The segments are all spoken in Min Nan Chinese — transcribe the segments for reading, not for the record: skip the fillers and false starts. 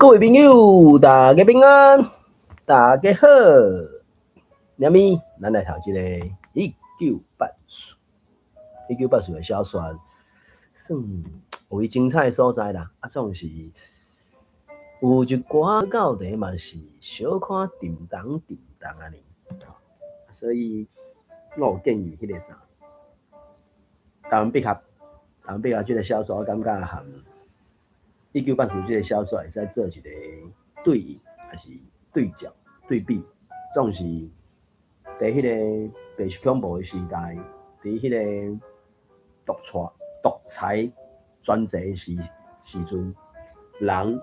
各位朋友，大家平安，大家好。今暝咱來讀這個一九八四，一九八四的小說，算有伊精彩的所在啦。啊，總是有一寡到底嘛是小可沉重沉重按呢。所以我有建議彼個啥，台灣百合，台灣百合這個小說，我感覺和一九八四這個小說會使做一個對應，抑是對照、對比，總是佇彼個白色恐怖的時代，佇彼個獨裁專制的時陣，人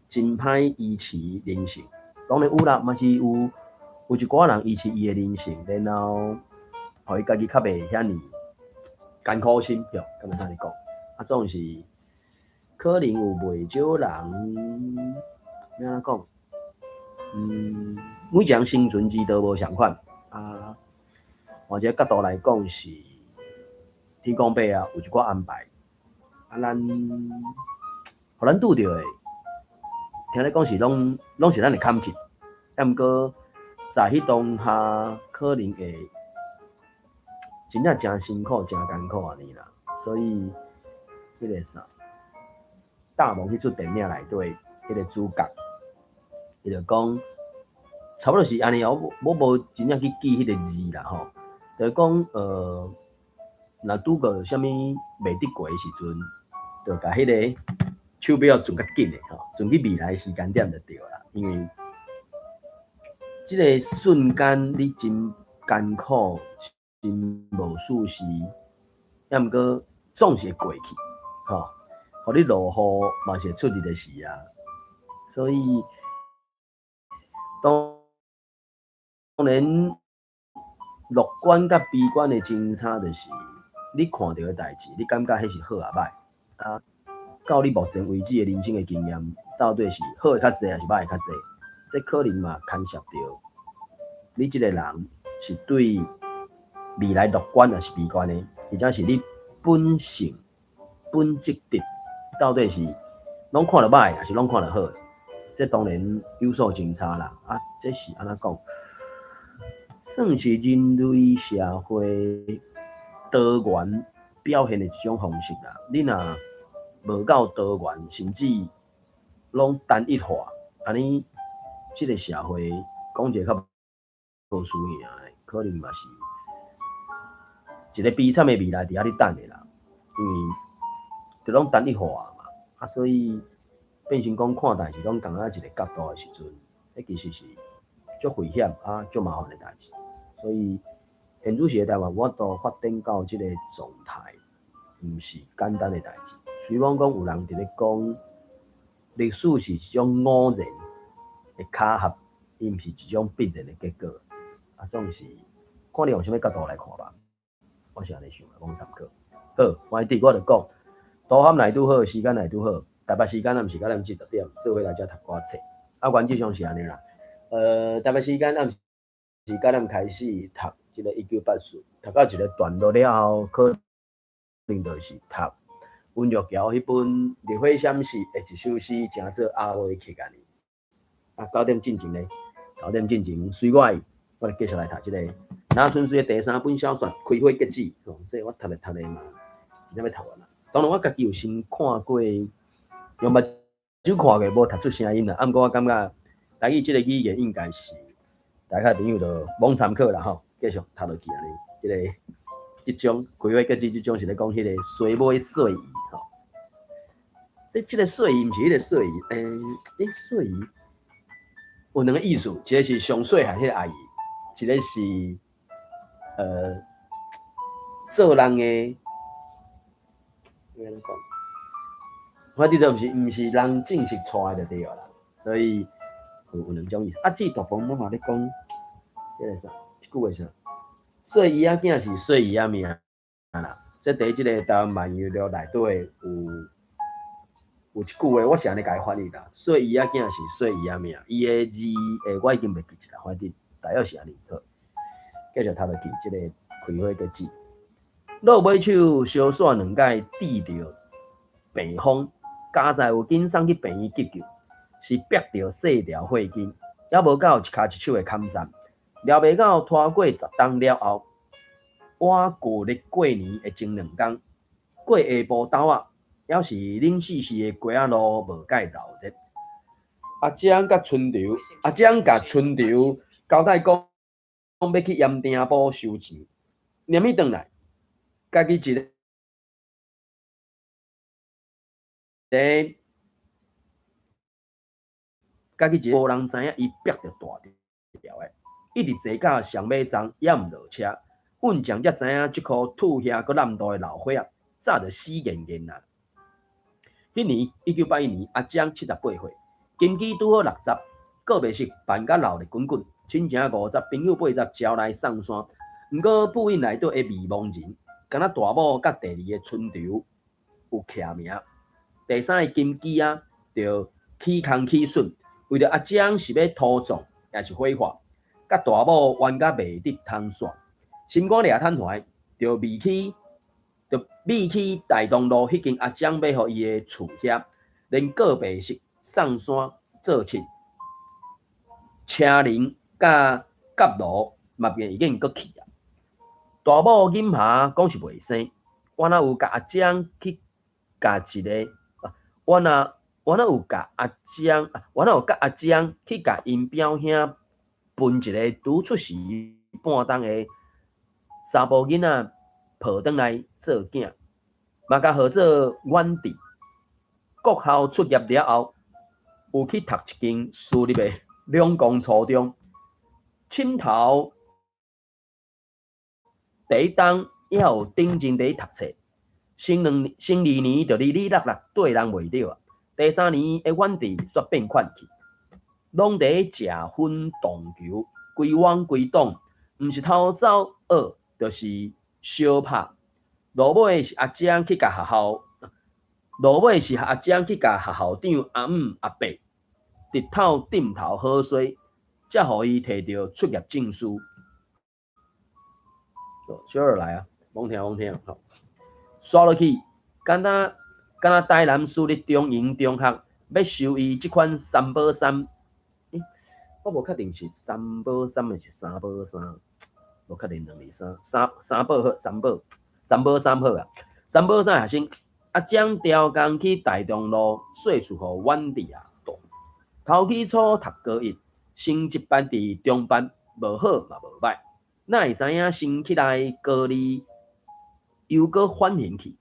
真歹維持人性。當然有啦，嘛是有一寡人維持伊的人性，然後予伊家己較袂遐爾艱苦心，對，敢會按呢講？啊，總是可能有袂少人，欲按怎講？每一個人生存之道無仝款啊。換一個角度來講，是天公伯啊，有一寡安排啊，咱予咱拄著的，聽咧講是攏是咱的坎節，啊，毋過在彼當下可能會真正誠辛苦、誠艱苦按呢啦。所以，彼個啥，大夢彼齣電影內底，彼個主角，伊就講，差不多是按呢哦，我無真正去記彼個字啦吼，就是講，若拄過啥物袂得過的時陣，就共彼個手錶轉較緊的吼，轉去未來時間點就對啦。因為這個瞬間你真艱苦、真無舒適，抑毋過總是會過去，吼。予你落雨嘛是會出日的時啊，所以當然樂觀佮悲觀的真差就是，你看著的代誌，你感覺彼是好抑䆀？啊，到你目前為止的人生的經驗，到底是好的較濟，抑是䆀的較濟？這可能嘛牽涉著你這個人是對未來樂觀抑是悲觀的，或者是你本性本質的到底是攏看著䆀，抑是攏看著好的？這當然有所真差啦。啊，這是按怎講？算是人類社會多元表現的一種方式啦。你若無夠多元，甚至攏單一化，按呢，這個社會講一個較無輸贏的，可能嘛是一個悲慘的未來佇遐咧等的啦。因為就攏單一化嘛，啊，所以變成講看代誌攏仝仔一個角度的時陣，彼其實是足危險啊，足麻煩的代誌。所以現此時的台灣有法度發展到這個狀態，毋是簡單的代誌。雖罔講有人佇咧講，歷史是一種偶然的巧合，伊毋是一種必然的結果。啊，總是看你用啥物角度來看吧。我是按呢想的，講參考。好，歡喜我就講，圖函來拄好，時間來拄好，台北時間暗時9點40，做伙來遮讀歌冊。啊，原則上是按呢啦。台北時間暗時九點開始讀這個一九八四，讀到一個段落了後，可能就是讀溫玉橋彼本《日火閃爍》的一首詩，成做鴨尾曲按呢。啊，九點進前咧，九點進前隨我意，我就繼續來讀這個林春水的第三本小說《開花結子》。哦，這我讀咧讀咧嘛，真正欲讀完啦。當然我家己有先看過，用目睭看過，無讀出聲音啦。啊，毋過我感覺台語這個語言應該是大家朋友都罔參考啦吼。繼續讀落去按呢，這個這章開花結子，這章是咧講彼個衰尾細姨吼。這個細姨毋是彼個細姨，細姨有兩個意思，一個是上細漢彼個阿姨，一個是做人的，欲按怎講？反正都毋是人正式娶的就對啦，所以有兩種意思。啊，至於大部分嘛咧講，這個啥？這句話啥？細姨仔囝是細姨仔命啦。這佇這個台灣萬有錄內底有一句話，我是按呢共伊翻譯啦。細姨仔囝是細姨仔命，伊的字我已經袂記得啦，反正大約是按呢。好，繼續讀落去，這個開花結子。落尾手相紲兩擺拄著病風，佳哉有緊送去病院急救。是逼著細條貨筋，猶無夠一跤一手的坎站，料袂到拖過10冬了後，我舊曆過年的前兩工，過下晡晝仔，猶是冷死死的街仔路無蓋鬧熱。阿江共春潮交代講，欲去鹽埕埔收錢，念伊轉來，家己一个，家己一个無人知影，伊逼著大條的，一直坐到上尾站，猶毋落車。運將才知影，這箍吐額閣濫度的老歲仔，早就死癮癮啊！彼年1981年，阿江78歲，金枝拄好60，告別式辦甲鬧熱滾滾，親情50，朋友80，招來送山。毋過布印內底的迷茫人，敢若大某佮第二个春潮有徛名，第三个金枝仔就起空起筍，為著阿江是欲土葬抑是火化，佮大某冤甲袂得通散。心肝掠坦懷，就避去大同路彼間阿江買予伊的厝遐，連告別式送山做七，車輪佮甲爐嘛便已經閣去啊。大某銀霞講是袂生，我若有共阿江去共一个，我若有佮阿江去共𪜶表兄分一个拄出世半冬的查埔囡仔抱轉來做囝，嘛共號做遠志。國校出業了後，有去讀一間私立的兩公初中。枕頭第一冬猶有頂真佇讀冊，升兩升二年就離離落落綴人袂著啊。第三年的遠志煞變款去，攏佇食薰撞球，規彎規擋，毋是偷走學，就是相拍。落尾是阿江去共學校長阿姆阿伯日頭頂頭好勢，才予伊提著出業證書。小二來啊，罔聽罔聽，吼。煞落去，敢若台南私立中營中學欲收伊這款三寶衫，我無確定是三寶衫抑是三寶衫，無確定兩字三三三寶好，三寶三寶衫好啊。三寶衫學生，阿江調工去大中路細厝予遠志啊住。頭起初讀高一，成績班佇中班，無好嘛無歹。哪會知影升起來高二，又閣反形去，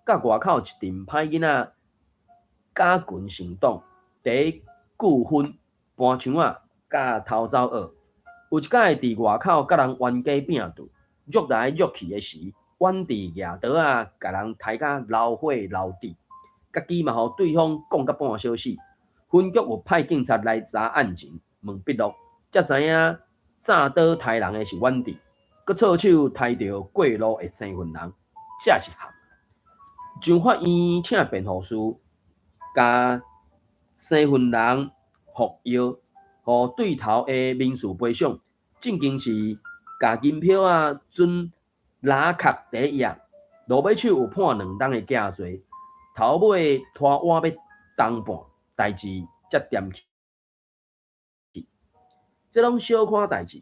佮外口一陣歹囡仔加群成黨，佇糾紛搬牆仔，佮偷走學。有一擺佇外口佮人冤家拚鬥，虐來虐去的時，遠志舉刀仔共人刣甲流血流滴，家己嘛予對方摃甲半小死。分局有派警察來查案情，問筆錄，才知影詐刀刣人的是遠志，閣錯手刣著過路的生份人，這是含。上法院請辯護師，共生份人服藥，予對頭的民事賠償，正經是共銀票仔準拉殼佇壓，落尾手有判兩冬的假罪，頭尾拖倚欲冬半，代誌才掂去。這攏小可代誌，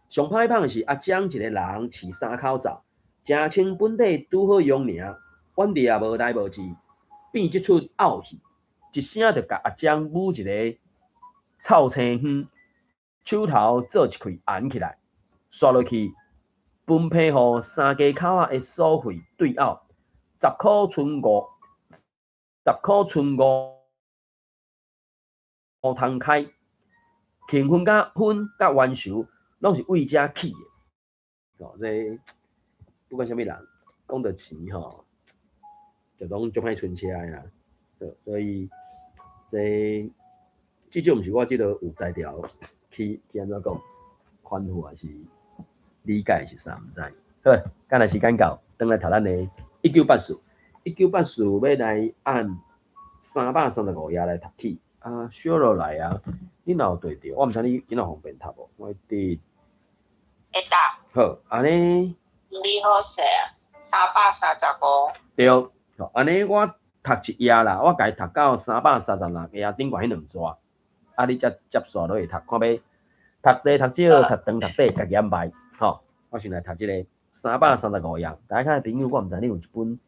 上歹芳的是阿江一個人飼三口灶，誠稱本底拄好用爾，遠志也無代無誌，變這齣漚戲，一聲就共阿江舞一个臭青昏，手頭做一氣紅起來，煞落去分批予三家口仔的所費對漚，10箍賰五，通開。慶分佮分佮冤仇，攏是為遮起的。哦，這不管啥物人，講著錢吼，就攏足歹伸車的啊。所以這至少毋是我這个有才調去按怎講，寬恕抑是理解是啥毋知。好，今日時間到，轉來讀咱的一九八四，一九八四欲來按335頁來讀起。啊，小落來啊，你若有綴著，我毋知你今仔方便讀無？我佇會當。好，按呢。你好勢，335。對，按呢我讀一頁啦，我共伊讀到336頁頂懸彼兩逝。啊，你才接續落去讀，看欲讀濟讀少，讀長讀短，家己安排。吼，我先來讀這个335頁。大家看朋友，我毋知你有一本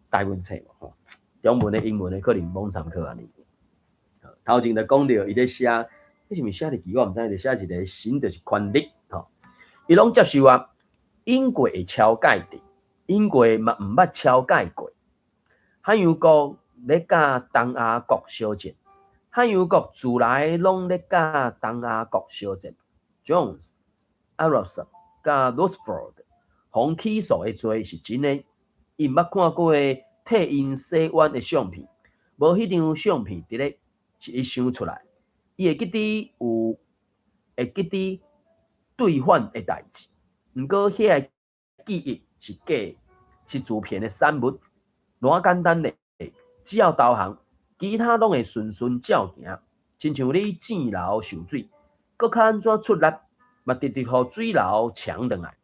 台文冊無？吼，中文的、英文的可能罔參考按呢。頭前就講著，伊咧寫，彼是毋是寫日記？我毋知，就寫一个神就是權力，吼，伊攏接受啊。英國會超界地，英國嘛毋捌超界過。漢陽國咧佮東亞國相戰，漢陽國自來攏咧佮東亞國相戰。Jones、Arrowson佮 Rutherford 予起訴的罪是真的，伊毋捌看過替𪜶洗冤的相片，無彼張相片佇咧是伊想出來。伊會記得有會記得對反的代誌，毋過遐個記憶是假的，是自騙的產物。偌簡單咧，只要導航，其他攏會順順照行，親像你糋流受水，閣較按怎出力，嘛直直予水流搶轉來，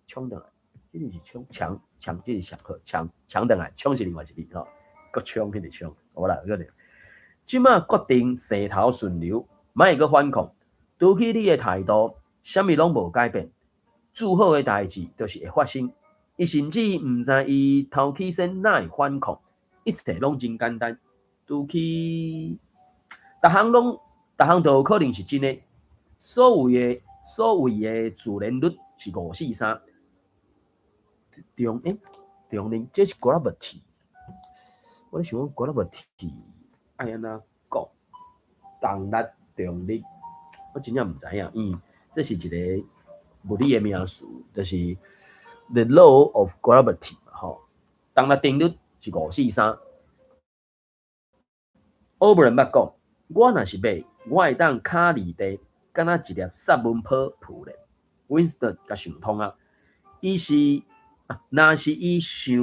搶轉來，這个是搶搶搶，這是搶好搶搶轉來，搶是另外一字吼，閣搶彼个搶，好啦，閣來。這馬決定勢頭順流，莫閣反抗，除去你的態度，啥物攏無改變，做好的代誌就是會發生。伊甚至毋知伊頭起先哪會反抗，一切攏真簡單。除去，逐項攏，逐項都有可能是真的。所謂的自然律是五四三。中欸，中呢，這是 gravity。我咧想講 gravity 愛按怎講？動力重力，我真正毋知影，因為這是一个物理的名詞，就是 the law of gravity 嘛吼。動力定律是五四三。奧布倫捌講，我若是欲，我會當跤離地，敢若一粒薩文波浮咧。Winston 共想通啊，伊是啊，若是伊想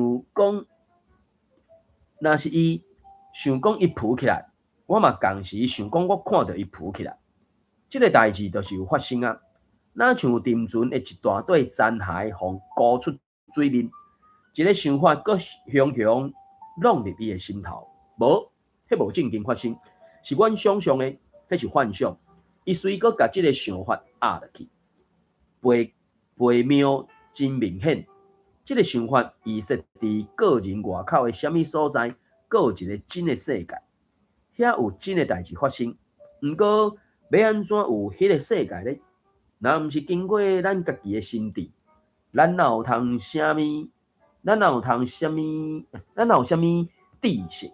講伊浮起來，我嘛仝時想講我看著伊浮起來。這个代誌就是有發生啊，若像沉船的一大堆殘骸，予沽出水面，一个想法閣雄雄挵入伊的心頭。無，彼無正經發生，是阮想象的，彼是幻想。伊隨閣共這个想法壓落去，悖悖謬真明顯。這个想法預設佇個人外口的啥物所在，閣有一个真的世界，遐有真的代誌發生。毋過，欲按怎有彼个世界呢？若毋是經過咱家己的心智，咱哪有通啥物？咱哪有通啥物？咱哪有啥物知識？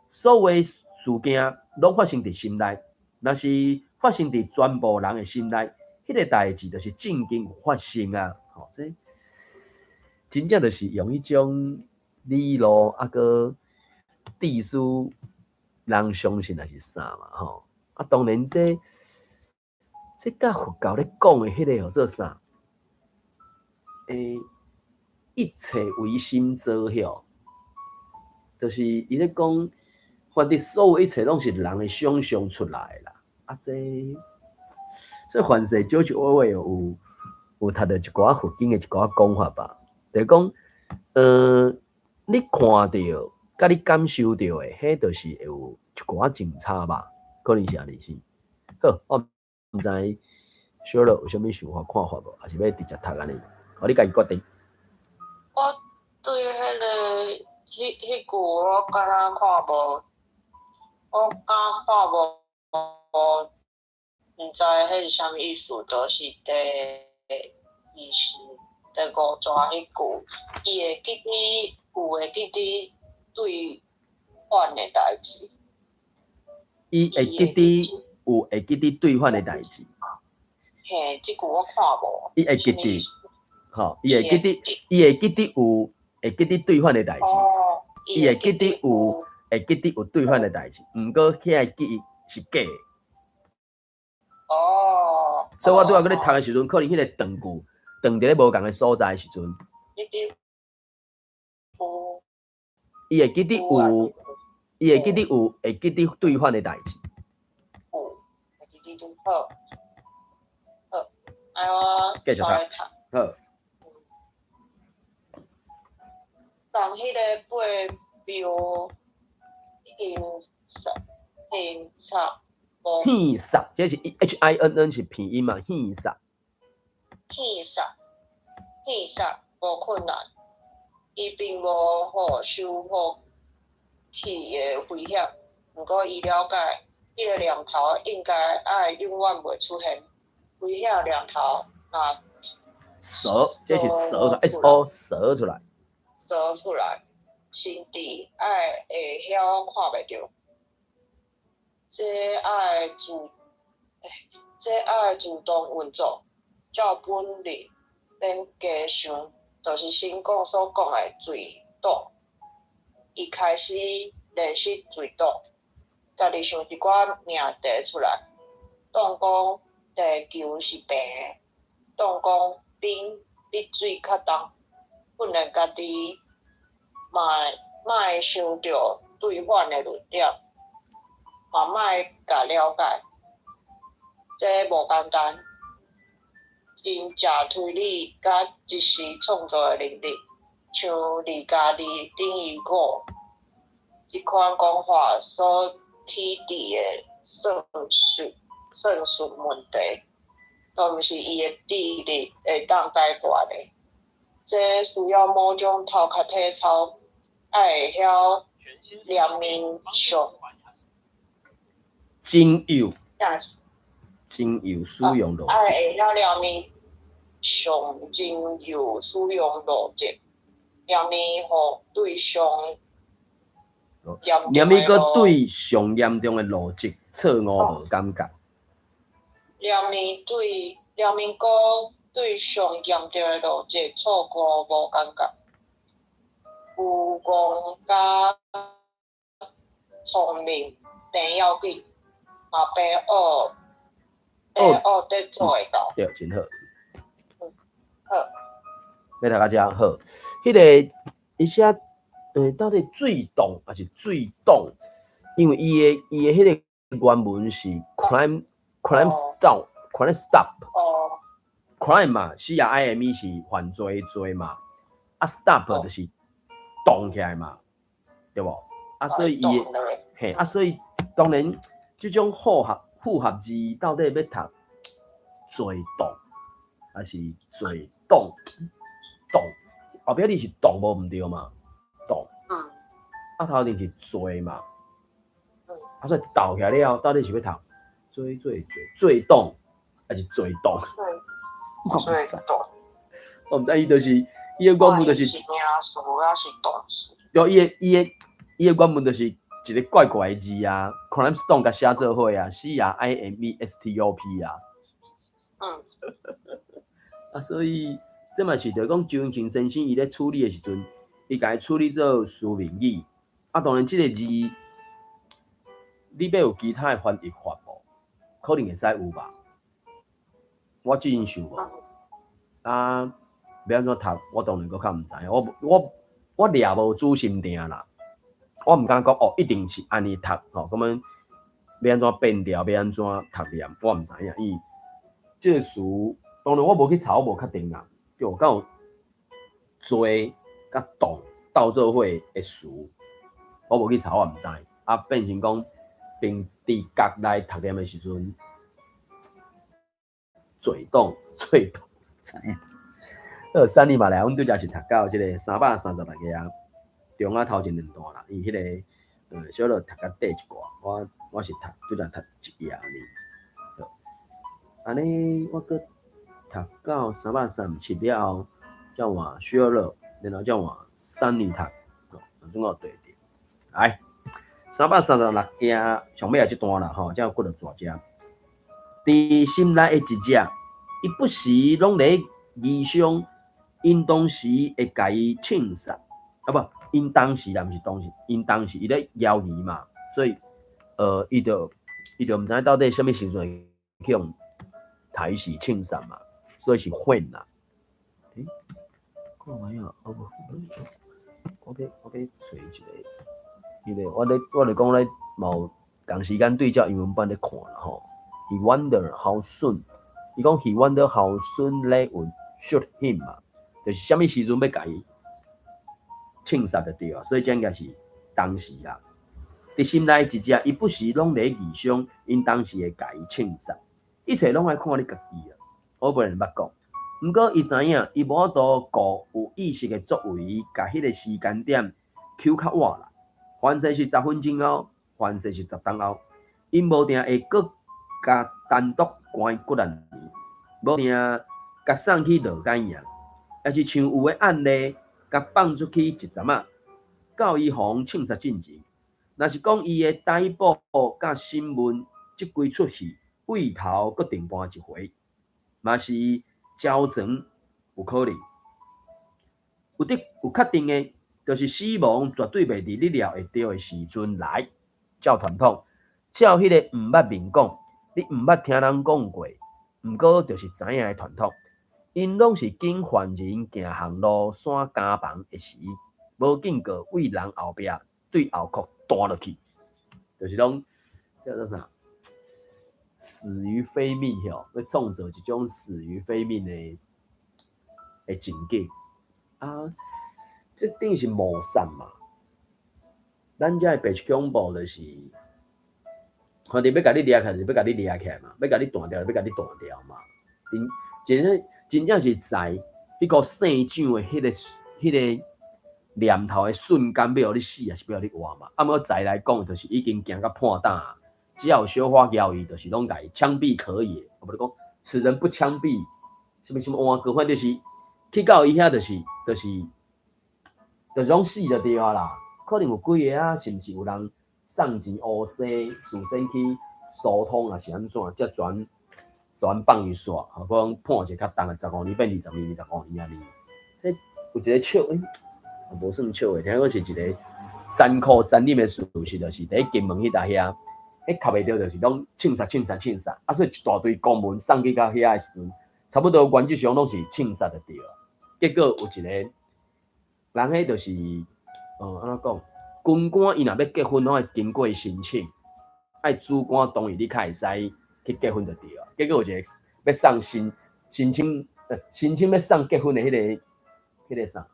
所有事件攏發生佇心內，若是發生佇全部人的心內，彼个代誌就是正經有發生啊！吼，這真正就是用彼種理路啊，閣致使人相信抑是啥嘛？吼！啊，當然這佮佛教咧講的彼个叫做啥？一切唯心造吼，就是伊咧講，反正所有一切攏是人的想象出來的啦。啊，這凡勢 George Orwell 有讀著一寡佛經的一寡講法吧，就是講，你看著，佮你感受著的，彼就是會有一寡正差吧，可能是按呢是。好，我毋知小樂有啥物想法看法無，抑是欲直接讀按呢？予你家己決定。我對彼个彼彼句我敢若看無，我敢看無，毋知彼是啥物意思，就是第20、第五逝彼句，伊會記得有會記得對反的代誌。伊會記得有會記得對反的代誌。嘿，這句我看無。伊會記得，吼，伊會記得，伊會記得有會記得對反的代誌。伊會記得有會記得有對反的代誌，毋過遐个記憶是假的。所以我拄仔閣咧讀的時陣，可能彼个斷句斷佇咧無仝的所在的時陣。伊會記得有，伊會記得有會記得對反的代誌。有，會記得對好。好，按我繼續讀。好。人彼个八廟形現實無現實，這是 HINN 是拼音嘛？現實。現實，現實無困難，伊並無予收復去的危險。毋過伊了解，彼個念頭應該愛永遠袂出現。危險念頭若踅，這是踅出來，SO 踅出來。踅出來，甚至愛會曉看袂著。這愛自動運作，照本理免加想，就是新講所講的墜動。伊開始練習墜動，家己想一寡命題出來，當講地球是平的，當講冰比水較重，訓練家己嘛莫想著對反的論點，嘛莫共了解，這無簡單。真食推理佮即時創造的能力，像2加2等於5，這款講法所起佇的算術問題，都毋是伊的智力會當解決的。這需要某種頭殼體操，愛會曉念面上。真有，真有使用邏輯。愛會曉念面上真有使用邏輯，念面予對上念面閣對上嚴重的邏輯錯誤無感覺。念面對念面閣對上嚴重的邏輯錯誤無感覺。有戇佮聰明平要緊，嘛平學平學得做會到。對，真好。好。欲讀到遮好，彼個伊寫，到底墜動抑是墜動？因為伊的彼個原文是 crime stop crime stop。crime 嘛，CRIME 是犯罪的罪嘛，啊 stop 就是動起來嘛，對無？啊，所以伊的嘿，啊，所以當然這種複合字到底欲讀墜動，抑是墜動？動後壁你是動無毋對嘛？動。啊，頭前是墜嘛。啊，所以鬥起來了後，到底是欲讀墜墜墜墜動，抑是墜動？我毋知，我毋知伊就是伊的原文就是。是名詞抑是動詞？對，伊的原文就是一個怪怪的字啊，crime stop 共寫做伙啊，CRIMESTOP 啊。啊，所以這嘛是著講周英進先生伊咧處理的時陣，伊共伊處理做書面語。啊，當然這個字，你欲有其他的翻譯法無？可能會使有吧。我之前想無。啊，欲按怎讀，我當然閣較毋知影。我掠無誅心定啦。我毋敢講哦，一定是按呢讀吼，咁樣欲按怎變調，欲按怎讀念，我毋知影。伊這個詞，當然我無去查，我無確定啦。對，敢有墜佮動鬥做伙的詞，我無去查，我毋知。啊，變成講，平佇角內讀念的時陣，墜動、墜動，知影。好，三年嘛來，阮拄才是讀到這個336頁，中仔頭前兩段啦。伊彼個小樂讀較短一寡，我是讀拄才讀一頁爾。好，按呢我閣讀到337了後，才換小樂，然後才換三年讀，吼，總共對對。來，336頁上尾仔這段啦，吼，才有幾落逝遮。佇心內的一隻，伊不時攏咧臆想，𪜶當時會共伊銃殺，啊無，𪜶當時啦，毋是當時，𪜶當時伊咧猶豫嘛，所以，伊就毋知到底啥物時陣會去予刣死銃殺嘛，所以是 when 啦。欸，看覓啊？哦無，我欲揣一个，彼個我咧講咧，嘛有仝時間對照英文版咧看啦吼。He wonder how soon，伊講 He wonder how soon they would shoot him 嘛，就是啥物時陣欲共伊銃殺就對啊，所以這應該是當時啦。佇心內一隻，伊不時攏咧臆想，𪜶當時會共伊槍殺。一切攏愛看你家己啊！歐布蘭捌講，毋過伊知影，伊無法度顧有意識的作為，共彼個時間點抾較晚啦。凡勢是10分鐘後，凡勢是10冬後，𪜶無定會閣共單獨關幾若年，無定共送去勞改營，抑是像有的案例，共放出去一陣仔，到伊予人槍殺進前。若是講伊的逮捕佮審問，這幾齣戲對頭閣重搬一回，嘛是焦腸有可能。有得有確定的，就是死亡絕對袂佇你料會著的時陣來。照傳統，照彼个毋捌面講，你毋捌聽人講過，毋過就是知影的傳統。𪜶攏是經犯人行行路徙監房的時，無見過對人後壁對後殼彈落去，就是講叫做啥？死於非命吼，欲創造一種死於非命的情景啊！這等於是謀殺嘛。咱遮的白色恐怖就是，反正欲共你掠起來，就欲共你掠起來嘛；欲共你斷掉，欲共你斷掉嘛。真真真正是在彼個生長的彼個念頭的瞬間，欲予你死，抑是欲予你活嘛？啊，毋過在來講，就是已經行到破膽，只要有小可猶豫，就是攏共伊槍斃可也。無就講此人不槍斃，啥物啥物換歌，反正就是去到伊遐，就是攏死就對啊啦。可能有幾个啊，是毋是有人送錢烏西，事先去疏通，抑是按怎，才全全放伊煞，吼，講判一個較重的，15年變20年、25年按呢。彼有一個笑，欸，無算笑話，聽講是一個殘酷殘忍的事實，就是佇金門彼搭遐，彼較袂著就是攏槍殺、槍殺、槍殺，啊，所以一大堆公文送去到遐的時陣，差不多原則上攏是槍殺就對啊。結果有一個人，彼就是，按怎講？軍官伊若欲結婚，攏愛經過申請，愛主官同意你較會使去結婚就對啊。結果有一個欲送申請欲送結婚的彼個啥？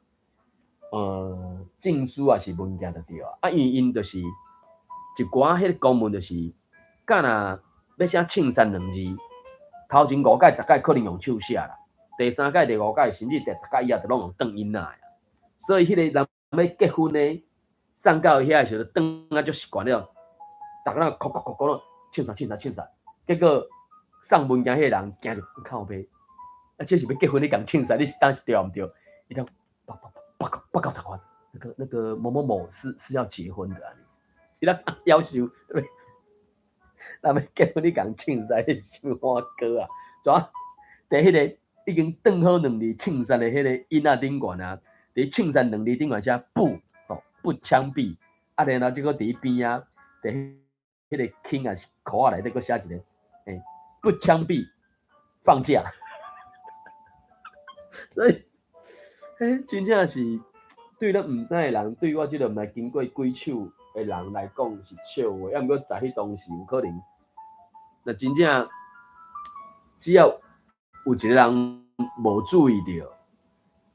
證書抑是文件就對啊。啊，因為𪜶就是一寡彼個公文就是，敢若欲寫槍殺兩字，頭前五擺、10擺可能用手寫啦，第三擺、第五擺，甚至第10擺以後，就攏用轉音仔的。所以彼個人欲結婚的，送到遐的時陣，轉啊足習慣了，逐个人哭哭哭哭咯，槍殺槍殺槍殺，結果送文件彼個人驚著靠欲，啊，這是欲結婚，你共槍殺，你是當時對毋對？伊講報報報告報告長官，那個某某某是要結婚的啊，伊咧夭壽，對？人欲結婚，你共槍殺，你是啥物碗糕啊？怎？佇彼個已經轉好兩字槍殺的彼個印仔頂懸啊，佇槍殺兩字頂懸寫不，吼不槍斃，啊，然後這個佇邊仔，佇彼個輕抑是箍仔內底閣寫一個，欸，不槍斃，放假。所以，欸，真正是對咱毋知的人，對我這個毋捌經過鬼手的人來講是笑話，啊，毋過在彼當時有可能，若真正只要有一個人無注意著，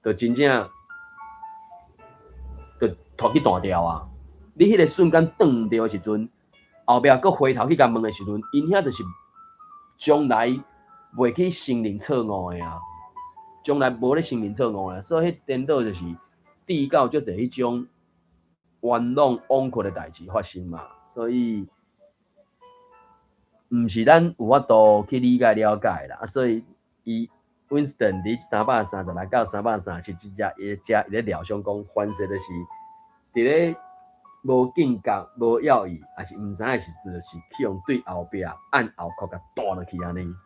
就真正就拖去斷掉啊！你彼個瞬間斷掉的時陣，後壁閣回頭去共問的時陣，𪜶遐就是將來袂去承認錯誤的啊，將來無咧承認錯誤的，所以彼顛倒就是締到足濟彼種冤枉枉屈的代誌發生嘛，所以毋是咱有法度去理解了解啦，啊，所以伊 Winston 佇336到337節，伊遮伊咧料想講，凡勢就是佇咧無警覺、無要意，抑是毋知影的時陣，就是去予對後壁按後殼共彈落去按呢。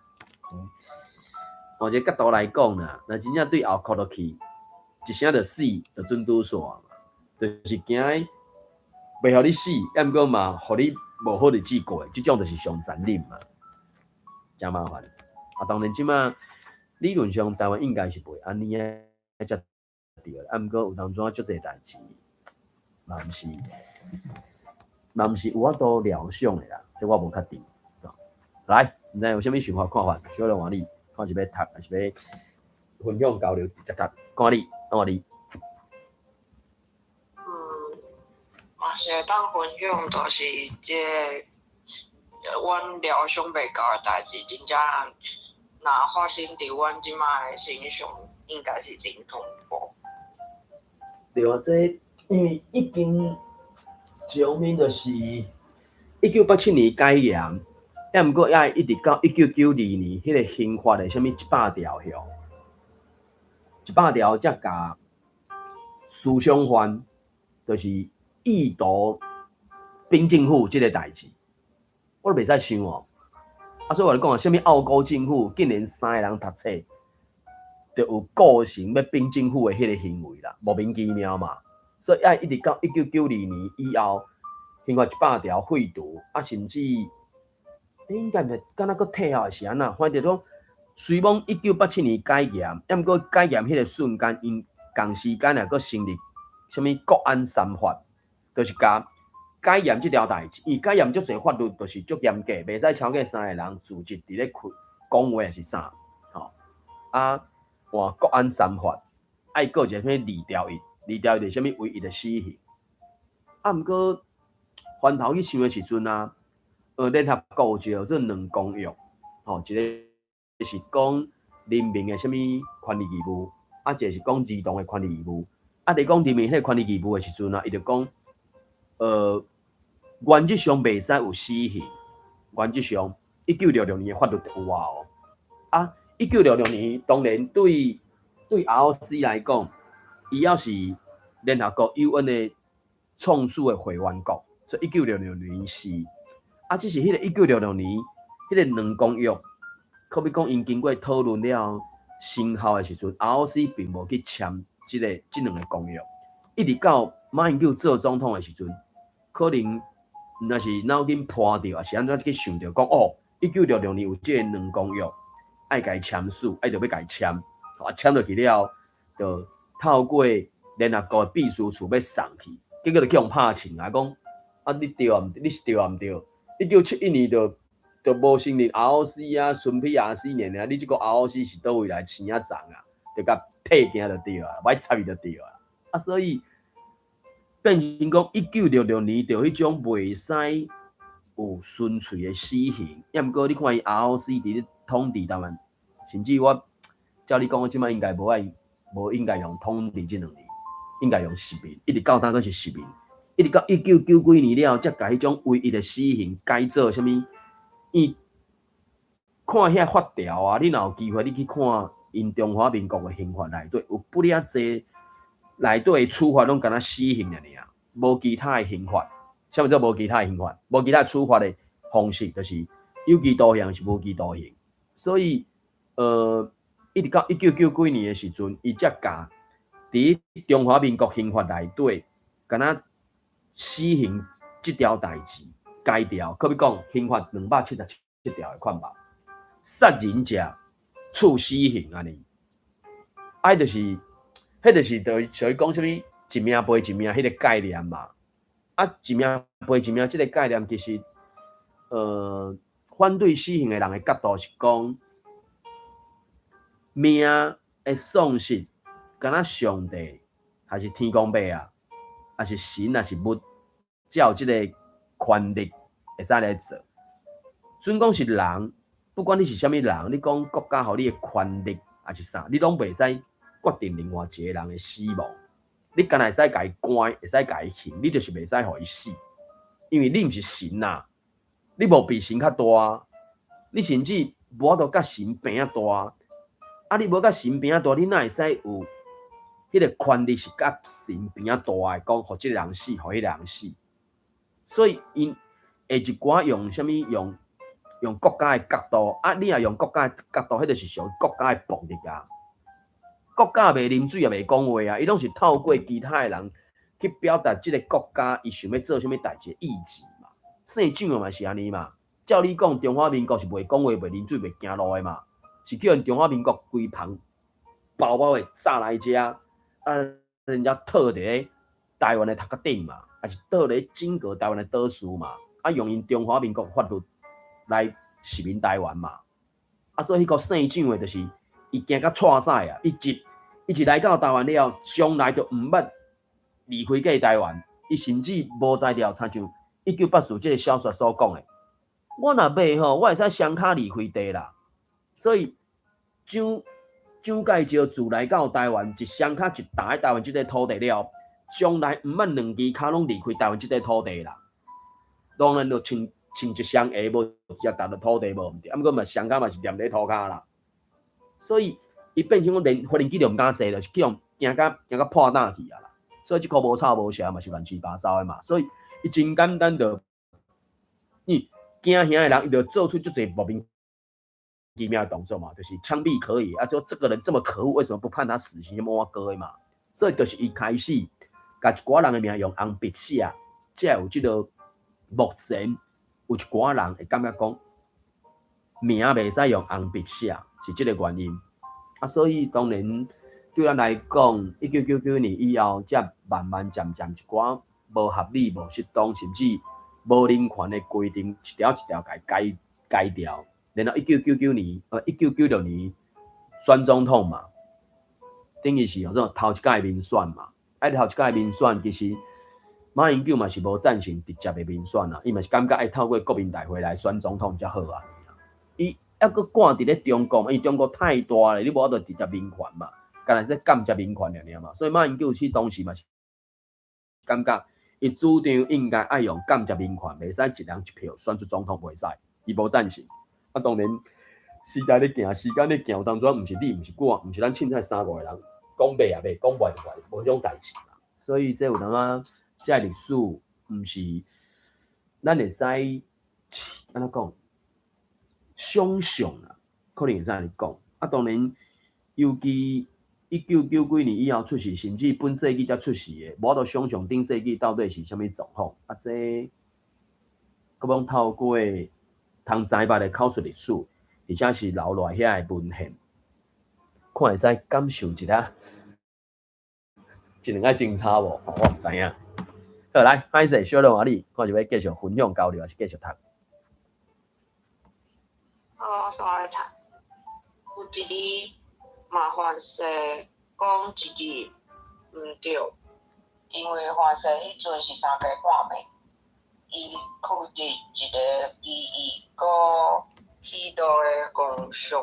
換一個角度來講啦，若真正對後殼落去，一聲就死，就準拄煞嘛，就是驚袂予你死，抑毋過嘛，予你無好日子過，這種就是上殘忍嘛，誠麻煩。啊，當然這馬理論上台灣應該是袂按呢才對，啊，毋過有當陣足濟代誌，嘛毋是有法度料想的啦，這我無確定。來，毋知有啥物想法看法，小龍換你，看是欲讀，抑是欲分享交流，直接讀，看你，看你。嗯，哇，是會當分享，就是這個阮料想袂到的代誌，真正若發生佇阮這擺的身上，應該是真恐怖。對啊，這因為已經上面就是1987年解嚴，抑毋過猶一直到1992年，彼個刑法的啥物100條吼，一百條才共思想犯，就是意圖反政府這個代誌，我都袂使想哦。啊，所以我來講啊，啥物澳洲政府竟然三个人讀冊，就有構成欲反政府的彼個行為啦，莫名其妙嘛。所以愛一直到1992年以後，刑法一百條廢除，啊，甚至應該毋是敢若閣退後是按怎？反正講，雖罔1987年解嚴，抑毋過解嚴彼個瞬間，𪜶仝時間也閣成立啥物國安三法，就是共解嚴這條代誌。伊解嚴足濟法律，就是足嚴格，袂使超過三个人組織佇咧開講話抑是啥，吼啊換國安三法，愛閣一個啥物二條一，二條一就是啥物唯一的死刑。啊，毋過翻頭去想的時陣啊，聯合國有一個叫做兩公約，吼，一個是講人民的啥物權利義務，啊，一個是講兒童的權利義務。啊，佇講人民彼個權利義務的時陣啊，伊就講，原則上袂使有死刑。原則上，1966年的法律就有啊哦。啊，一九六六年當然對 ROC 來講，伊猶是聯合國 UN 的創始的會員國，所以一九六六年是。啊，只是彼個一九六六年，彼個兩公約，可比講𪜶經過討論了生效的時陣，ROC 並無去簽這兩個公約，一直到馬英九做總統的時陣，可能若是腦筋破著，抑是按怎去想著講哦，一九六六年有這个兩公約，愛共伊簽署，愛就欲共伊簽，啊簽落去了，就透過聯合國的秘書處欲送去，結果就去予拍槍啊，講啊你對啊毋對？你是對啊毋對？1971年就無承認 ROC 啊，純 PRC 爾爾，你這個 ROC 是佗位來生仔傱啊？就共退行就對啊，無愛插伊就對啊。啊，所以變成講一九六六年就彼種袂使有純粹的死刑，抑毋過你看伊 ROC 佇咧統治台灣，甚至我照你講，我這擺應該無愛無應該用統治這兩字，應該用殖民，一直到今閣是殖民，一直到一九九幾年了，才共彼種唯一的死刑改做啥物？伊看遐法條啊，你若有機會，你去看𪜶中華民國的刑法內底有不爾濟內底的處罰攏敢若死刑爾爾，無其他的刑罰。啥物叫無其他的刑罰？無其他處罰的方式，就是有期徒刑是無期徒刑。所以，一直到一九九幾年的時陣，伊才共佇中華民國刑法內底，敢若死刑這條代誌改掉，可比講刑法277條的款吧，殺人者處死刑按呢。啊，就是，彼就是就屬於講啥物一命賠一命彼个概念嘛。啊，一命賠一命這个概念其實，反對死刑的人的角度是講，命的喪失，敢若上帝，還是天公伯啊，抑是神，抑是物，才有這个權力會使來做。準講是人，不管你是啥物人，你講國家予你的權力，抑是啥，你攏袂使決定另外一個人的死亡。你敢若會使共伊關，會使共伊刑，你就是袂使予伊死，因為你毋是神啊，你無比神較大啊，你甚至無法度佮神平仔大。啊，你無佮神平仔大，你哪會使有彼个權力是佮神平仔大的，講予這个人死，予彼个人死？所以𪜶會一寡用啥物用國家的角度，啊，你若用國家的角度，彼就是屬於國家的暴力啊。國家袂啉水也袂講話啊，伊攏是透過其他的人去表達這个國家伊想欲做啥物代誌的意志嘛。姓蔣的嘛是按呢嘛。照理講，中華民國是袂講話、袂啉水、袂行路的嘛，是叫𪜶中華民國規棚包包的炸來遮，啊，人家套佇咧台灣的頭殼頂嘛，抑是套佇整個台灣的島嶼嘛，啊，用𪜶中華民國法律來殖民台灣嘛。啊，所以彼個姓蔣的，就是伊驚甲掣屎啊！伊一來到台灣了後，從來就毋捌離開過台灣。伊甚至無才調，親像1984這个小說所講的，我若賣吼，我會使雙跤離開地啦。所以蔣介石自來到台灣，一雙跤一踏佇台灣這塊土地了，將來毋免兩支跤攏離開台灣這塊土地啦。當然就穿穿一雙鞋，無直接踏著土地無毋對，啊，毋過嘛雙跤嘛是踮佇土跤啦。所以伊變成講連無人機就毋敢坐，就是去予驚甲破膽去啊啦。所以這箍無草無蛇嘛是亂七八糟的嘛。所以伊真簡單就，伊驚嚇的人，伊就做出足濟莫名其妙的動作嘛，就是槍斃可以，啊，說這個人這麼可惡，為什麼不判他死刑？什麼碗糕的嘛。所以就是伊開始共一寡人的名用紅筆寫，才有這個目前有一寡人會感覺講名袂使用紅筆寫，是這個原因。啊，所以當然對咱來講，1999年以後，才慢慢漸漸一寡無合理、無適當，甚至無人權的規定，一條一條共改改掉。然後1999年，1996年選總統嘛，等於是叫做頭一屆民選嘛。啊，頭一屆民選其實馬英九嘛是無贊成直接的民選啊，伊嘛是感覺愛透過國民大會來選總統才好啊。伊猶閣趕佇咧中國，因為中國太大咧，你無法度直接民權嘛，干焦是間接民權爾爾嘛。所以馬英九去當時嘛是感覺，伊主張應該愛用間接民權，袂使一人一票選出總統，袂使，伊無贊成。啊，當然時代咧行，時間咧行，有當陣毋是你，毋是我，毋是咱凊彩三五個人講買也買，講賣就賣，無彼種代誌嘛。所以這有當仔，這歷史毋是咱會使按怎講？想象啊，可能會使按呢講。啊，當然，尤其一九九幾年以後出世，甚至本世紀才出世的，無法度想象頂世紀到底是啥物狀況。啊，這閣罔透過通知捌的口述歷史，而且是留落來遐的文獻，看會使感受一下，一兩個精彩無？我毋知影。好，來，歹勢小龍仔你，看是欲繼續分享交流，還是繼續讀？好，我煞來讀。有一日，麻煩勢講一日毋對，因為凡勢彼陣是三更半暝，伊囥佇一个奇異閣喜樂的夢想。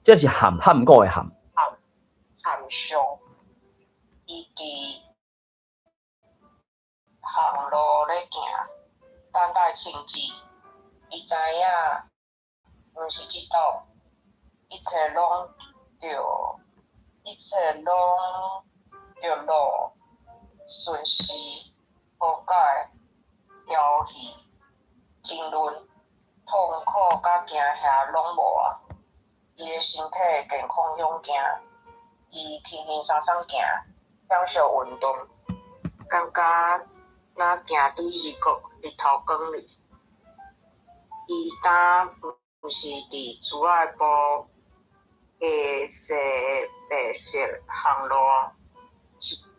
這是含含過的含。含含上，伊佇巷路咧行，等待聖旨。伊知影，毋是這倒，一切攏著，一切攏著路順時和解、調戲、爭論、痛苦佮驚嚇攏無啊！伊的身體健康勇健，伊輕輕鬆鬆行，享受運動，感覺若行佇日頭光裡。伊敢毋是佇厝仔埔下細的白色巷路，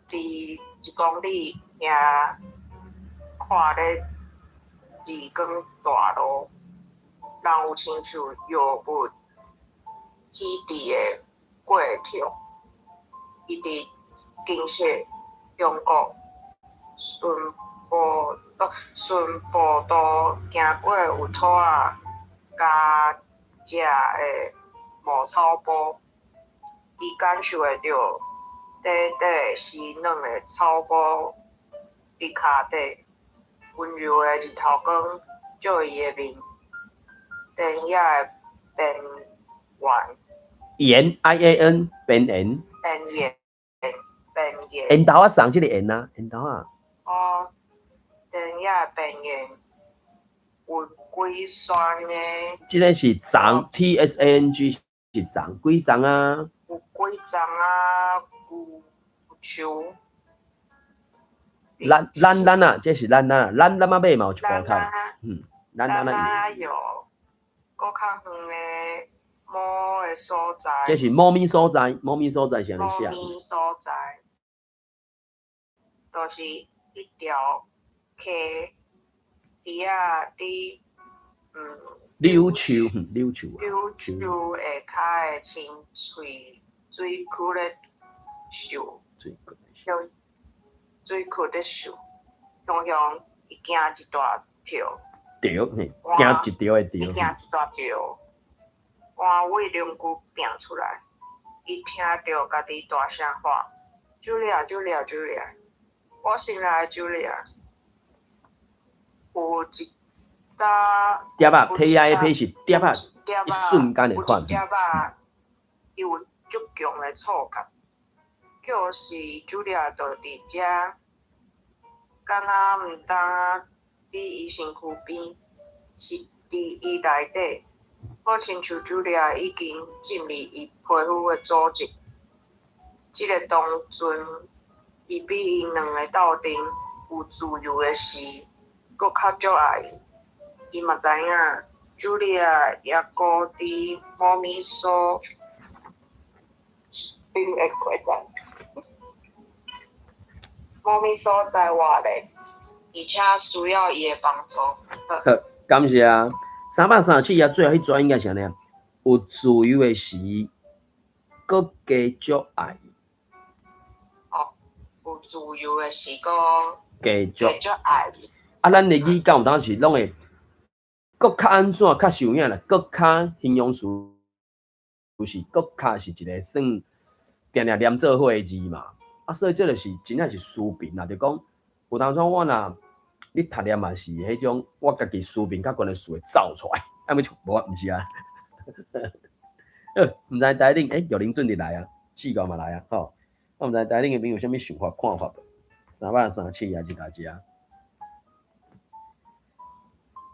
佇一公里遐看咧日光大路，人有親像藥物起佇的過程。伊佇金色中國順步道行過有兔仔共食的牧草埔，伊感受會著短短濕軟的草埔佇跤底，溫柔的日頭光照伊的面，田野的邊緣。緣 I A N 邊緣。邊緣，邊緣。緣頭仔送這个緣啊，緣頭仔。哦，田野邊緣有幾山的。這个是叢 T S A N G 是叢，幾叢啊？有幾叢啊？牛樹。咱啊，這是咱啊，咱仔尾嘛有一部分。咱咱仔有閣較遠的某个所在。這是某物所在，某物所在是按呢寫。某物所在，就是一條溪，佇仔佇柳樹，柳樹。柳樹下跤的清水水渠咧泅。水渠水渠咧泅。雄雄伊驚一大跳。對，嘿，驚一跳的伊驚一大跳，換位龍骨拼出來，伊聽著家己大聲喊：茱莉亞，茱莉亞，茱莉亞！我心愛的茱莉亞。有一搭碟仔，T I P 是碟仔，一瞬間的款。有一碟仔，伊有足強的觸覺，就是茱莉亞就佇遮，敢若毋當佇伊身軀邊，是佇伊內底，好親像茱莉亞已經進入伊皮膚的組織。這个當陣，伊比𪜶兩个鬥陣有自由的時，閣較足愛伊。伊嘛知影，茱莉亞猶閣佇某物所邊的過程，某物所在活咧，而且需要伊的幫助。好，感謝。334啊，最後彼逝應該是按呢，有自由的時，閣加足愛。哦，有自由的時，閣加足愛。啊，咱的語感有當時攏會閣較按怎較受影啦，閣較形容詞是閣較是一个算定定連做伙的字嘛。啊，所以這就是真正是書評啦，就講有當陣我若你讀念嘛是彼種，我家己書評較懸的詞會走出來，啊欲無啊，毋是啊。毋知台頂玉玲準佇來啊，志高嘛來啊，吼。我毋知台頂的朋友有啥物想法看法無？337啊，就大家。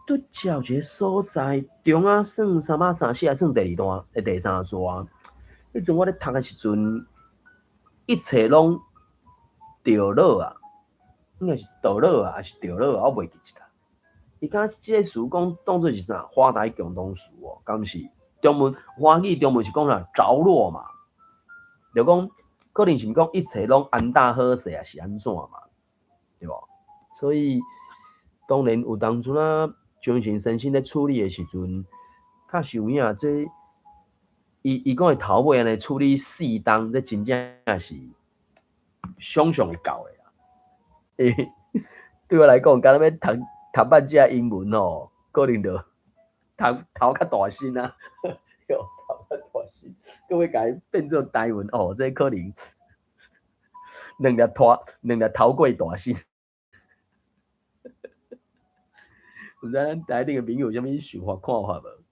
拄才有一个所在，中仔算334，還算第二段，的第三段。彼陣我咧讀的時陣，一切攏著落啊，應該是著落啊，還是著落啊？我袂記得啦。伊敢這个詞講當做是啥？華台共同詞哦，敢是？中文華語中文是講啥？著落嘛，就講可能是講一切攏安搭好勢，還是按怎嘛？對無？所以當然有當陣啊，精神身心咧處理的時陣，較是有影這伊講的頭尾按呢處理四冬，這真正是想像會到的啦。欸，對我來講，敢若欲讀讀半隻英文吼，可能就讀頭較大聲啊，頭較大聲，閣欲共伊變做台文哦，這可能兩粒拖，兩粒頭過大聲。毋知咱台頂的朋友有啥物想法看法無？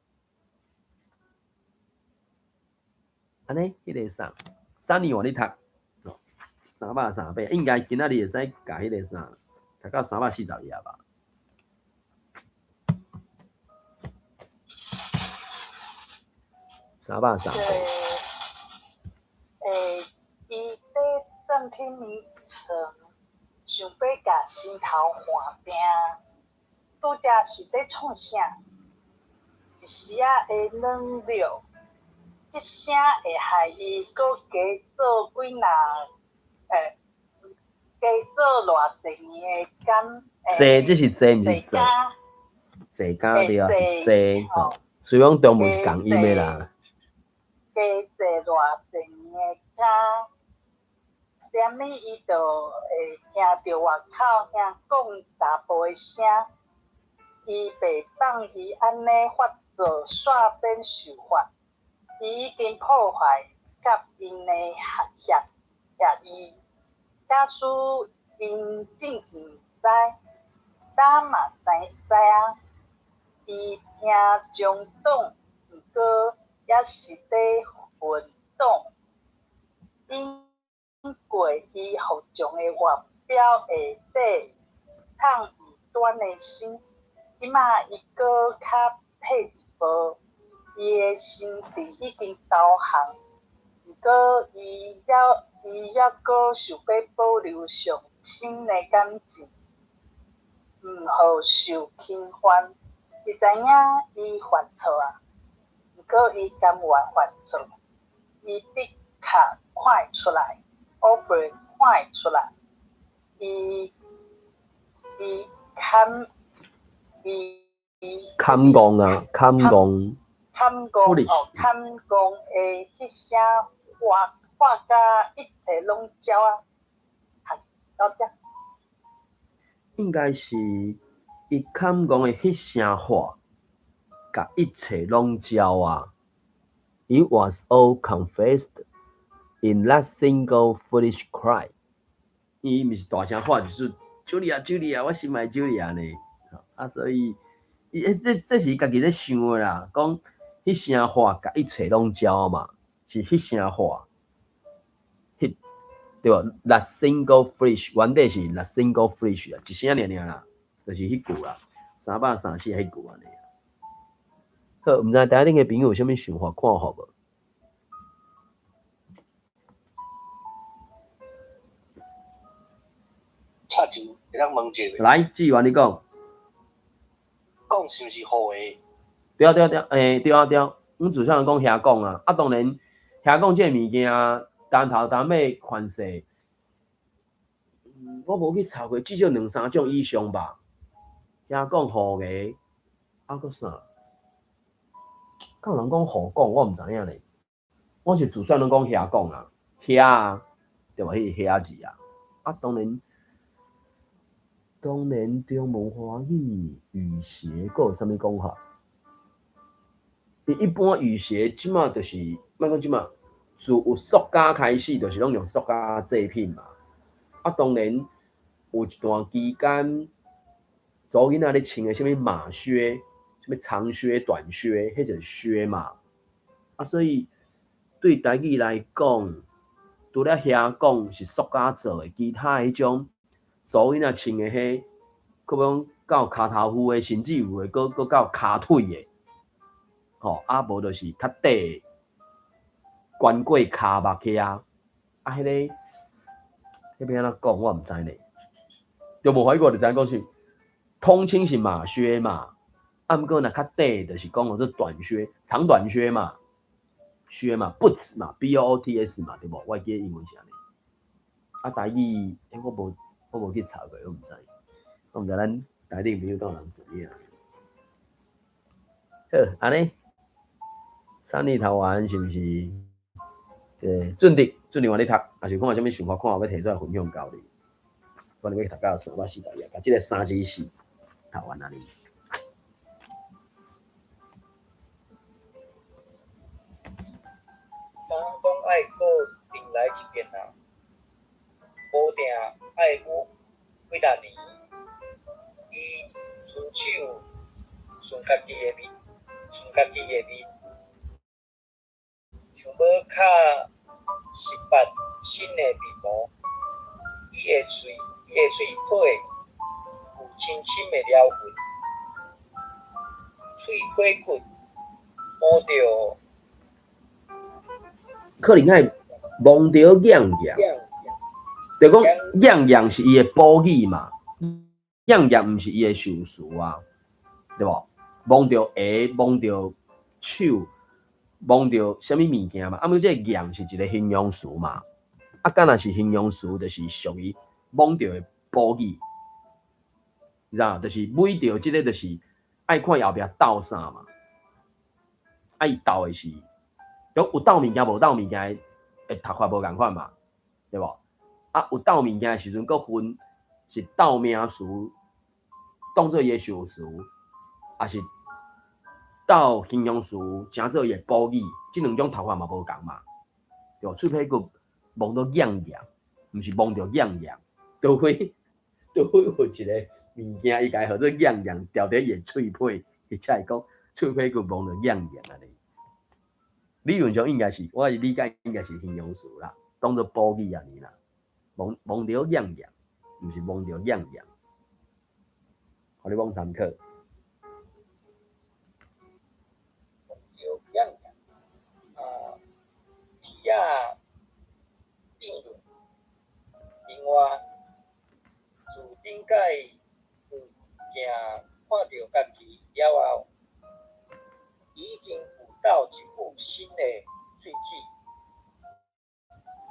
按呢，彼个啥，三年換你讀，哦，338，應該今仔日會使共彼个啥，讀到340頁吧？338。欸，伊佇轉去眠床，想欲共身頭換拚，拄才是咧創啥？一時仔的軟弱，這聲會害伊閣加做幾若，欸，加做偌濟年的監。濟，這是濟，毋是做。濟監對啊，是濟吼。雖講中文是仝音的啦。加坐偌濟年的監，踮呢伊就會聽著外口遐講查埔的聲。伊袂放伊按呢發作煞變受罰，伊已經破壞佮𪜶的協協議。假使𪜶進前知，咱嘛知知影。伊聽中黨，毋過猶是咧奮黨。經過伊服從的外表下底藏異端的心。這馬伊閣較退一步，伊的心智已經投降，毋過伊猶閣想欲保留上深的感情，毋予受侵犯。伊知影伊犯錯啊，毋過伊甘願犯錯。伊的確看會出來，烏白看會出來。伊伊堪。伊坎戇啊，坎戇，坎戇哦，坎戇的彼聲話話甲一切攏走啊，到遮。應該是伊坎戇的彼聲話，共一切攏招啊。It was all confessed in that single foolish cry。伊毋是大聲喊就是茱莉亞，茱莉亞，我心愛茱莉亞呢。啊，所以伊這是伊家己咧想的啦，講彼聲話共一切攏招嘛，是彼聲話，彼對無？That single foolish，原底是 that single foolish 啊，一聲爾爾啦，就是彼句啦，334彼句按呢。好，毋知台頂的朋友有啥物想法看法無？插一會當問一下。來，志源你講。講是毋是好的？對啊對啊對啊，對啊對啊，阮自細攏講遐講啊，啊當然遐講這个物件，單頭單尾款式，我無去查過，至少兩三種以上吧。遐講好個，啊閣啥？敢有人講好講，我毋知影咧。我是自細攏講遐講啊，遐啊，對無？彼個遐字啊，啊當然。當然，中文華語雨鞋閣有啥物講法？伊一般雨鞋這馬就是，莫講這馬，自有塑膠開始，就是攏用塑膠製品嘛。啊，當然有一段期間，查某囡仔咧穿的啥物馬靴、啥物長靴、短靴，彼就是靴嘛。啊，所以對台語來講，除了遐講是塑膠做的，其他彼種。查某囡仔穿的彼，可講到跤頭趺的，甚至有的閣到跤腿的，吼，啊無就是較短的，懸過跤目遐，啊，彼个，彼欲按怎講我毋知呢。就無懷疑過就知影講是統稱是馬靴嘛，啊，毋過若較短就是講號做短靴、長短靴嘛，靴嘛，boots 嘛，B O O T S 嘛，對無？我會記得英文是按呢。啊，台語，我無去查過，我毋知。我毋知咱台頂朋友敢有人知影。好，按呢，三里頭丸是毋是？準的，準的往咧讀，若是看有啥物想法，看有欲提出來分享交流。我欲讀到340頁，共這个3至4讀完按呢。昨講愛閣重來一遍啊，無定愛幾若年。伊伸手挲家己的面，挲家己的面，想欲敲一筆新的面膜。伊的喙皮有深深的燎痕，喙皮骨摸著，可能愛摸著硬硬，就講硬硬是伊的補語嘛，硬硬毋是伊的受詞啊，對無？摸著鞋，摸著手，摸著啥物物件嘛？啊，毋過這個硬是一個形容詞嘛，啊，敢若是形容詞，就是屬於摸著的補語，你知影？就是每著這個，就是愛看後壁鬥啥嘛，啊，伊鬥的是，有鬥物件無鬥物件的讀法無仝款嘛，對無？啊，有鬥物件的時陣，閣分是鬥名詞，當做伊的受詞，抑是鬥形容詞，成做伊的補語，這兩種讀法嘛無仝嘛，對無？喙皮骨摸到硬硬，毋是摸著硬硬，除非除非有一個物件，伊共伊號做硬硬，牢佇伊的喙皮，伊才會講喙皮骨摸著硬硬按呢。理論上應該是，我的理解應該是形容詞啦，當做補語按呢啦，摸摸著硬硬，毋是摸著硬硬，予你罔參考。摸著硬硬，啊，皮仔變潤。另外，自頂擺濾鏡看著家己了後，伊已經有鬥一副新的喙齒，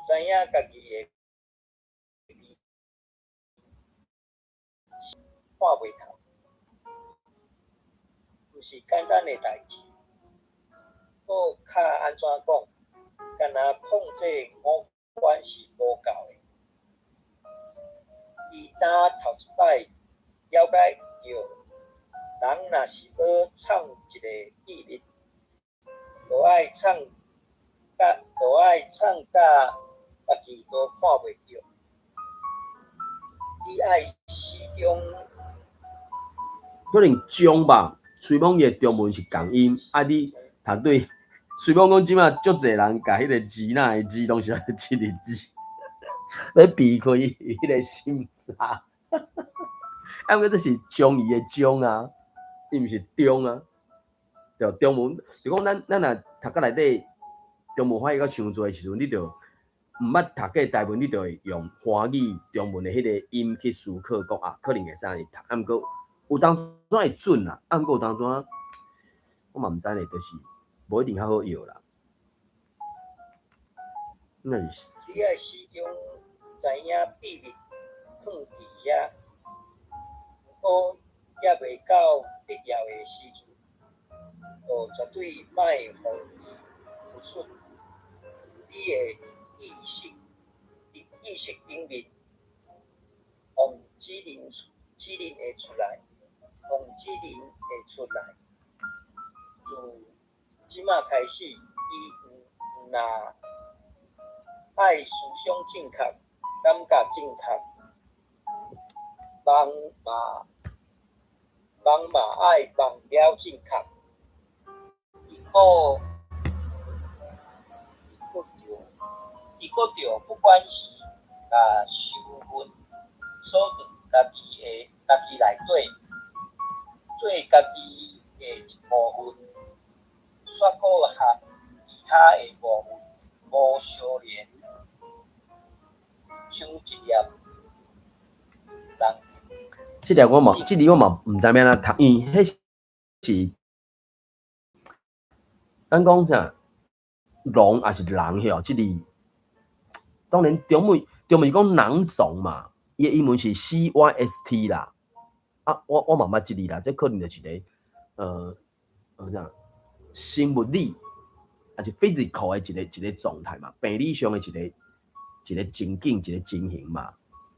知影家己的面看袂透，毋是簡單的代誌。閣較按怎講，干焦控制五官是無夠的。伊今頭一擺了解著，人若是欲藏一个秘密，就愛藏甲家己都看袂著。你愛始終可能將吧，雖罔伊的中文是仝音，啊你讀對，雖罔講這馬足濟人共彼個支那的支攏寫做這個字，欲避開彼個審查。啊，毋過這是將伊的將啊，伊毋是中啊。對，中文就講咱若讀甲內底中文翻譯甲傷濟的時陣，你就毋捌讀過台文，你就會用華語中文的彼個音去思考，講啊，可能會使按呢讀，啊，毋過有當時會準啦，啊，毋過有當時我嘛毋知咧，就是無一定較好用啦。那是你愛始終知影秘密囥佇遐，毋過猶未到必要的時陣，就絕對莫予伊浮出。你的意識頂面，予予指令會出來。自這馬開始，伊毋若愛思想正確，感覺正確，夢嘛愛夢了正確。伊閣著不管是共仇恨鎖佇家己內底，做家己的一部分，煞閣和其他的部分無相連，像一粒人。這字我嘛毋知欲按怎讀，因為彼是咱講啥？囊抑是人吼？這字當然中文講囊腫嘛，伊的英文是 CYST 啦。啊，我嘛毋捌這字啦，這可能就是一個啥生物理，抑是 physical 的一個狀態嘛，病理上的一個情景，一個情形嘛，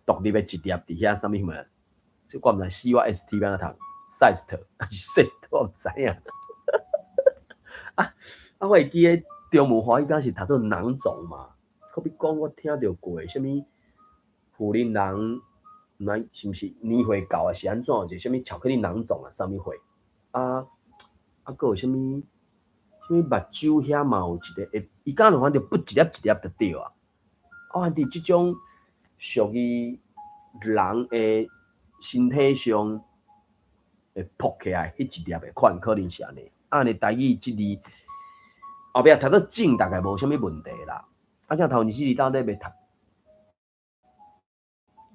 獨立的一粒佇遐啥物物？這我毋知 CYST 欲按怎讀，cyst 抑是 cyst 我毋知影。啊啊！我會記得中文華語敢是讀做囊腫嘛？好比講，我聽著過啥物婦人人，毋知是毋是年歲到啊，是按怎？有一個啥物巧克力囊腫啊，啥物貨？啊啊，閣有啥物啥物目睭遐嘛有一個會，伊敢若反正不一粒一粒就對啊。啊，佇這種屬於人的身體上會噗起來，彼一粒的款可能是按呢。按呢台語這字後壁讀做種大概無啥物問題啦。啊，這頭二四字到底欲讀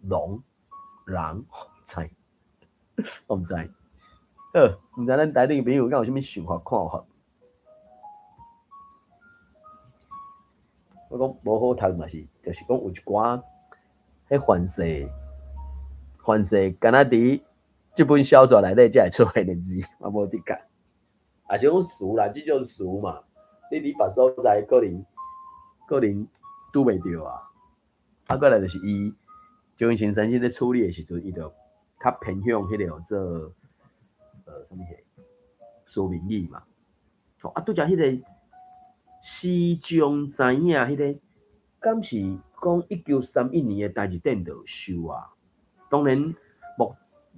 龍人，知，我毋知。好，毋知咱台頂朋友敢有啥物想法看法？我講無好讀嘛是，就是講有一寡彼凡勢，凡勢敢若佇這本小說內底才會出現的字，嘛無的確。也是講詞啦，這種詞嘛，你佇別所在可能拄袂著啊。啊，過來就是伊張先生咧處理的時陣，伊就較偏向彼個叫做啥物貨，書面語嘛。吼啊，拄才彼個始終知影彼個，敢是講1931年的台日戰鬥受啊？當然，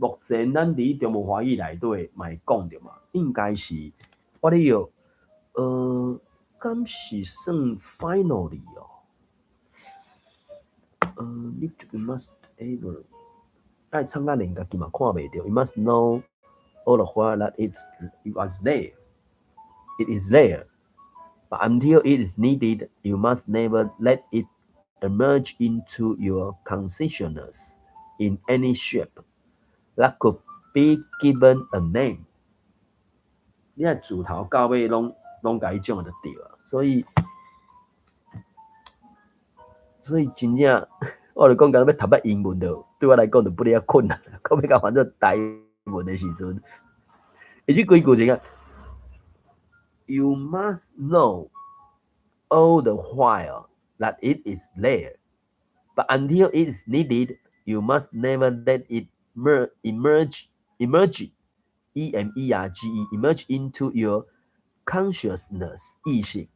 目前咱佇中文華語內底嘛會講著嘛，應該是我咧藥，敢是算 finally 哦？你 must ever 愛唱甲連家己嘛看袂著。You must know all the while that it was there. It is there. But until it is needed, you must never let it emerge into your consciousness in any shape that could be given a name。你愛自頭到尾攏共伊種就對啊，所以真正我就講，敢若欲讀捌英文就對我來講就不哩較困難，閣欲共翻做台文的時陣，伊這幾句是講，You must know all the while that it is there, but until it is needed, you must never let it emerge emerge e m e r g e emerge into your consciousness 意識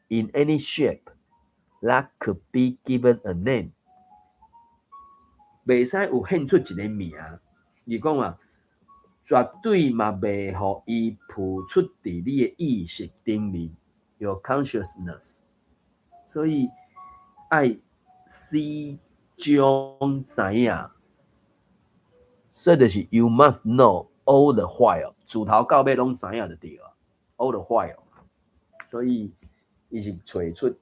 in any shape that could be given a name，袂使有現出一个名。伊講啊，絕對嘛袂予伊浮出佇你的意識頂面，your consciousness。所以愛始終知影，所以就是 you must know all the while，自頭到尾攏知影就對啊，all the while。所以伊是揣出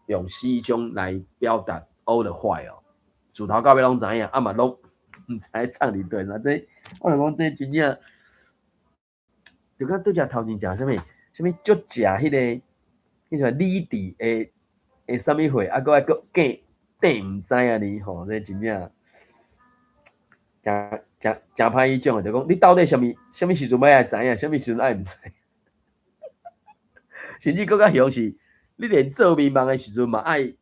用始終來表達 all the while，自頭到尾攏知影，啊嘛攏毋知藏佇佗啦。這我就講這真正，就敢拄才頭前食啥物，啥物足食彼个，彼個理智的的啥物貨，啊，閣愛閣假綴毋知按呢吼，這真正誠誠誠歹彼種的，就講你到底啥物啥物時陣欲愛知影，啥物時陣愛毋知？甚至閣較凶是，你連做眠夢的時陣嘛愛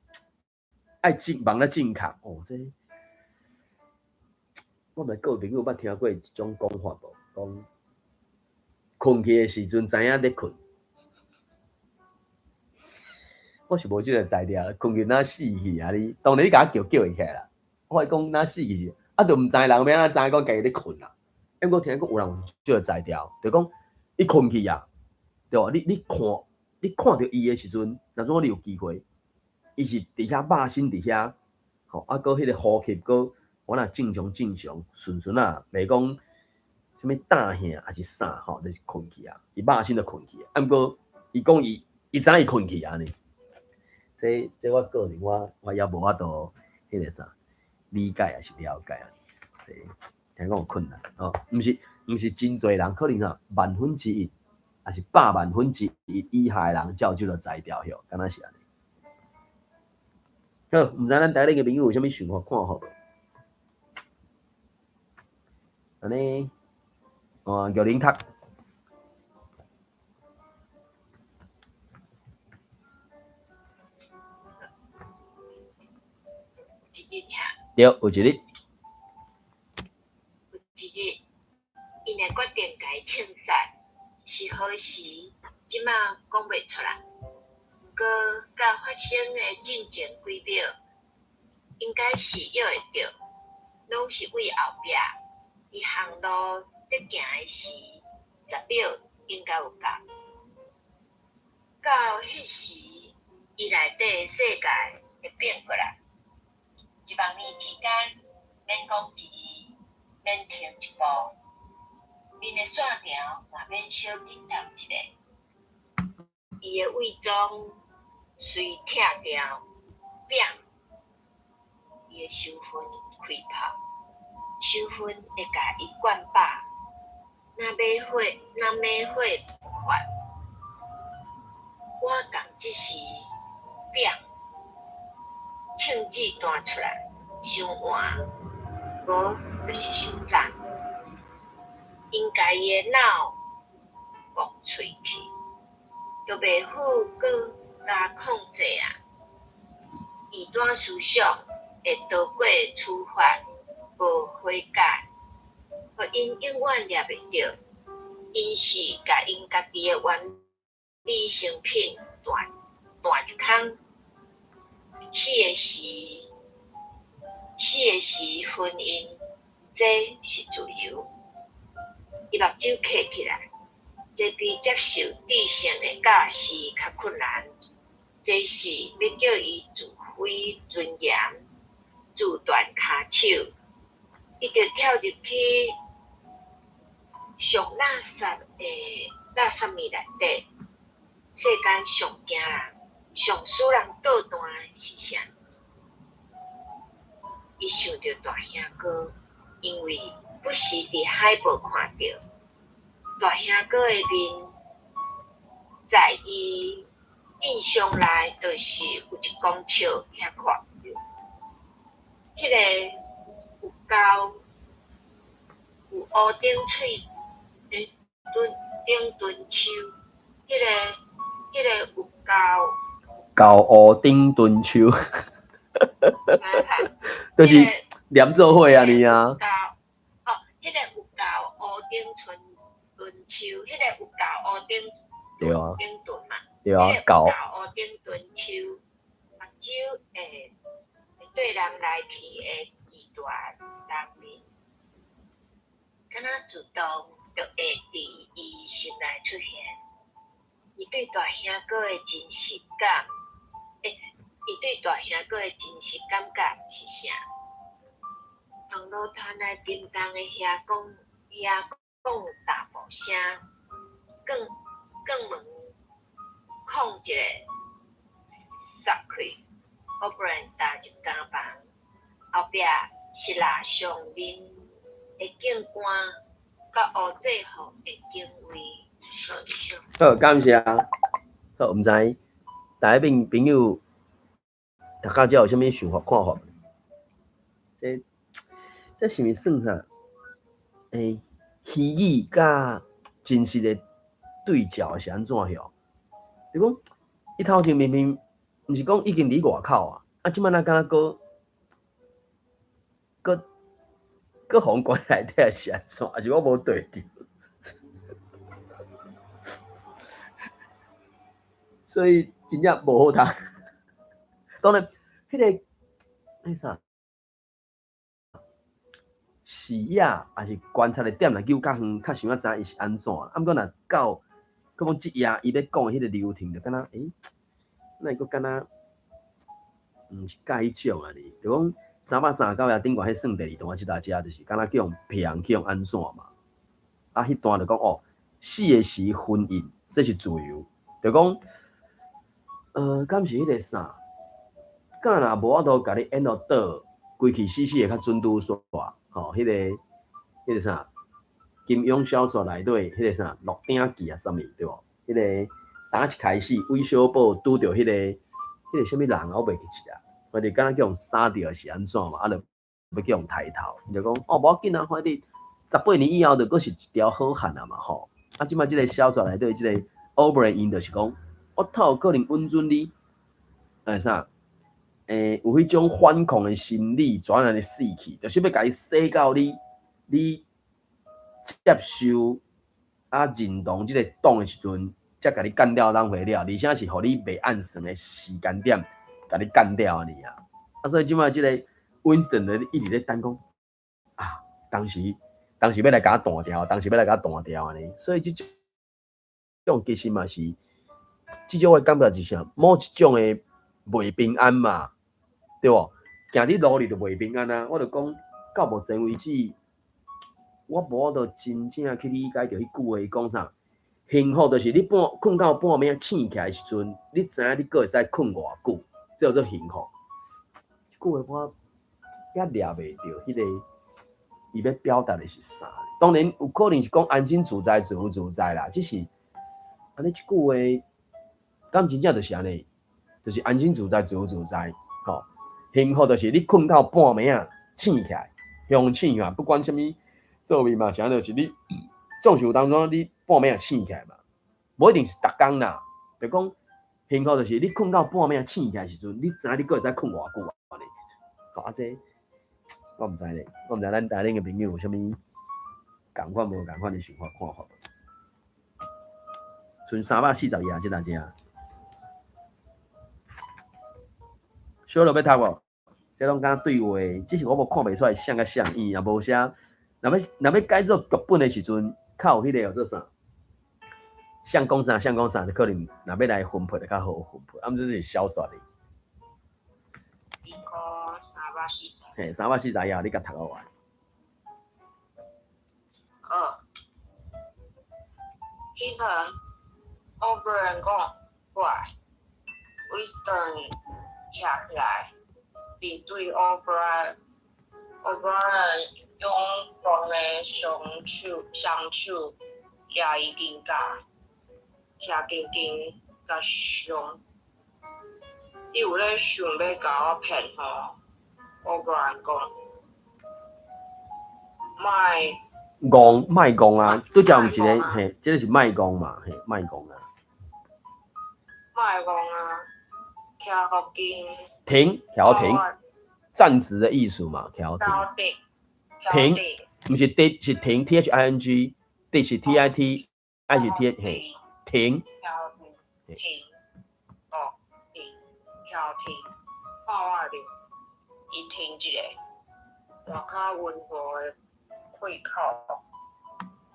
愛正夢得正確哦，這我毋知各位朋友捌聽過一種講法無？講睏去的時陣知影咧睏，我是無這個才調，睏去若死去啊！你當然你共我叫叫會起來啦。我會講若死去是，啊，就毋知人欲按怎知講家己咧睏啊？毋過聽講有人有這個才調，就講伊睏去啊，對無？你看你看著伊的時陣，若怎你有機會，伊是佇遐肉身佇遐，吼，啊，閣彼個呼吸閣我若正常正常順順啊，袂講啥物打醒抑是啥吼，就是睏去啊，伊肉身就睏去啊。啊，毋過伊講伊伊知影伊睏去啊呢。這這我個人我我猶無法度彼個啥理解抑是了解啊。這聽講有困難吼，毋是毋是真濟人，可能啊萬分之一，抑是百萬分之一以下的人才有這個才調曉，敢若是按呢。好，毋知咱台裡的朋友有啥物想法看法無？按呢，哦，玉玲讀。對，有一日。有一日，𪜶會決定共伊槍殺，是何時？這馬講袂出來。毋過，佮發生的進前幾秒，應該是約會著，攏是對後壁。佇航路佇行的時，10秒應該有夠。到彼時，伊內底的世界會變過來。1萬年之間，免講一字，免停一步，面的線條嘛免小振動一下。伊的偽裝隨拆掉，變，伊的身份開炮，身份會共伊灌飽，若馬火，若馬火發。我仝這時變，槍子彈出來，傷晚，無就是傷早。𪜶共伊的腦割喙去，就袂赴閣共控制啊！異端思想會逃過處罰，無悔改，予𪜶永遠掠袂著。𪜶是共𪜶家己的完美成品斷斷一空。死的時，死的時婚姻，這是自由。伊目睭瞌起來，這比接受智性的教示較困難。這是欲叫伊自毀尊嚴、自斷跤手。伊著跳入去上垃圾的垃圾物內底。世間上驚人、上使人倒彈的是啥？伊想著大兄哥，因為不時佇海報看著大兄哥的面，在伊印象內，就是有一公尺遐闊。彼个有厚有烏頂喙的墩頂墩鬚，彼个有厚厚烏頂墩鬚，就是連做伙按呢啊。哦，樹，彼个有厚烏頂頂頓嘛？彼個對啊，厚有厚烏頂頓樹，目睭會對人來去的巨大人面，敢若自動就會佇伊心內出現。伊對大兄哥的真實感，伊對大兄哥的真實感覺是啥？從路傳來沉重的遐講遐講踏步聲，關關門空一個閂開，歐布蘭踏入監房，後壁是蠟像面的警官，佮烏制服的警衛。好，以上。好，感謝。好，毋知台邊朋友讀到這有啥物想法看法？這是毋是算啥？虛擬佮真實的對照是按怎樣？就講伊頭前明明毋是講已經佇外口啊，啊，這擺若敢若閣閣予人關內底是按怎？還是我無對著？所以真正無好讀。當然，彼個啥視野抑是觀察的點，若究較遠，較想要知伊是按怎。啊，毋過若到，閣講這頁伊欲講的彼個流程，就敢若哪會閣敢若毋是佮彼種啊呢？就講339頁頂懸彼算第二段，這搭遮就是敢若叫予騙去予按怎嘛。啊，彼段就講哦，死的時婚姻，這是自由，就講，敢是彼個啥？敢若無法度共你演予倒，規氣死死的較準拄煞，吼，彼個啥？金庸小說內底彼個啥《鹿鼎記》啊，啥物對無？彼個打一開始，韋小寶拄著彼個啥物人啊，我袂記得啊。反正敢若叫予殺著是按怎嘛，啊，就欲叫予刣頭，伊就講哦，無要緊啊，反正18年以後就閣是一條好漢啊嘛吼。啊，這擺這個小說內底這個歐布蘭𪜶就是講，我透可能允准你，啥？有彼種反抗的心理，怎按呢死去，就是欲共你洗到你，你接受啊認同這個黨的時陣，才共你幹掉當回了，而且是予你袂按算的時間點，共你幹掉按呢啊。啊，所以這擺這個 Winston 咧一直咧等講，啊，當時欲來共我斷掉，當時欲來共我斷掉按呢。所以這種其實嘛是，至少我感覺是啥，某一種的袂平安嘛，對無？行佇路裡就袂平安啊。我就講到目前為止，我無法度真正去理解著彼句話講啥。幸福就是你半睏到半暝醒起來的時陣，你知影你閣會使睏偌久，這叫做幸福。這句話我也掠袂著，彼個伊欲表達的是啥？當然有可能是講安心自在、自由自在啦，只是按呢這句話，敢真正就是按呢，就是安心自在、自由自在，吼。幸福就是你睏到半暝仔醒起來，向醒起來，不管啥物做面嘛，是按呢，就是你總是有當中你半暝仔醒起來嘛，無一定是逐工啦。就講幸福就是你睏到半暝仔醒起來時陣，你知影你閣會使睏偌久按呢。吼啊，這我毋知咧，我毋知咱台頂的朋友有啥物仝款無仝款的想法看法。賰340頁這搭遮，小樂欲讀無？這攏敢對話，只是我無看袂出來啥佮啥，伊若無寫，若欲改做劇本的時陣，較有彼個叫做啥？誰講啥，誰講啥，就可能若欲來分配就較好分配，啊，毋這是小說的。340。嘿，340頁，你共讀予完。彼陣，歐布蘭講過來，Winston 徛起來，面對歐布蘭，歐布蘭勇壯的雙手掠伊肩胛，徛緊緊共傷。你有咧想欲共我騙吼？歐布蘭講，莫戇，莫戇啊！拄才有一個嘿，這個是莫戇嘛，嘿，莫戇啊。莫戇啊！徛予緊。停，徛予停，站直的意思嘛，徛予停。停，毋是直，是停，T H I N G，直是 T I T。愛是 T 嘿，停。停，哦，停，調停，看我面，伊停一下，外口溫和的氣口，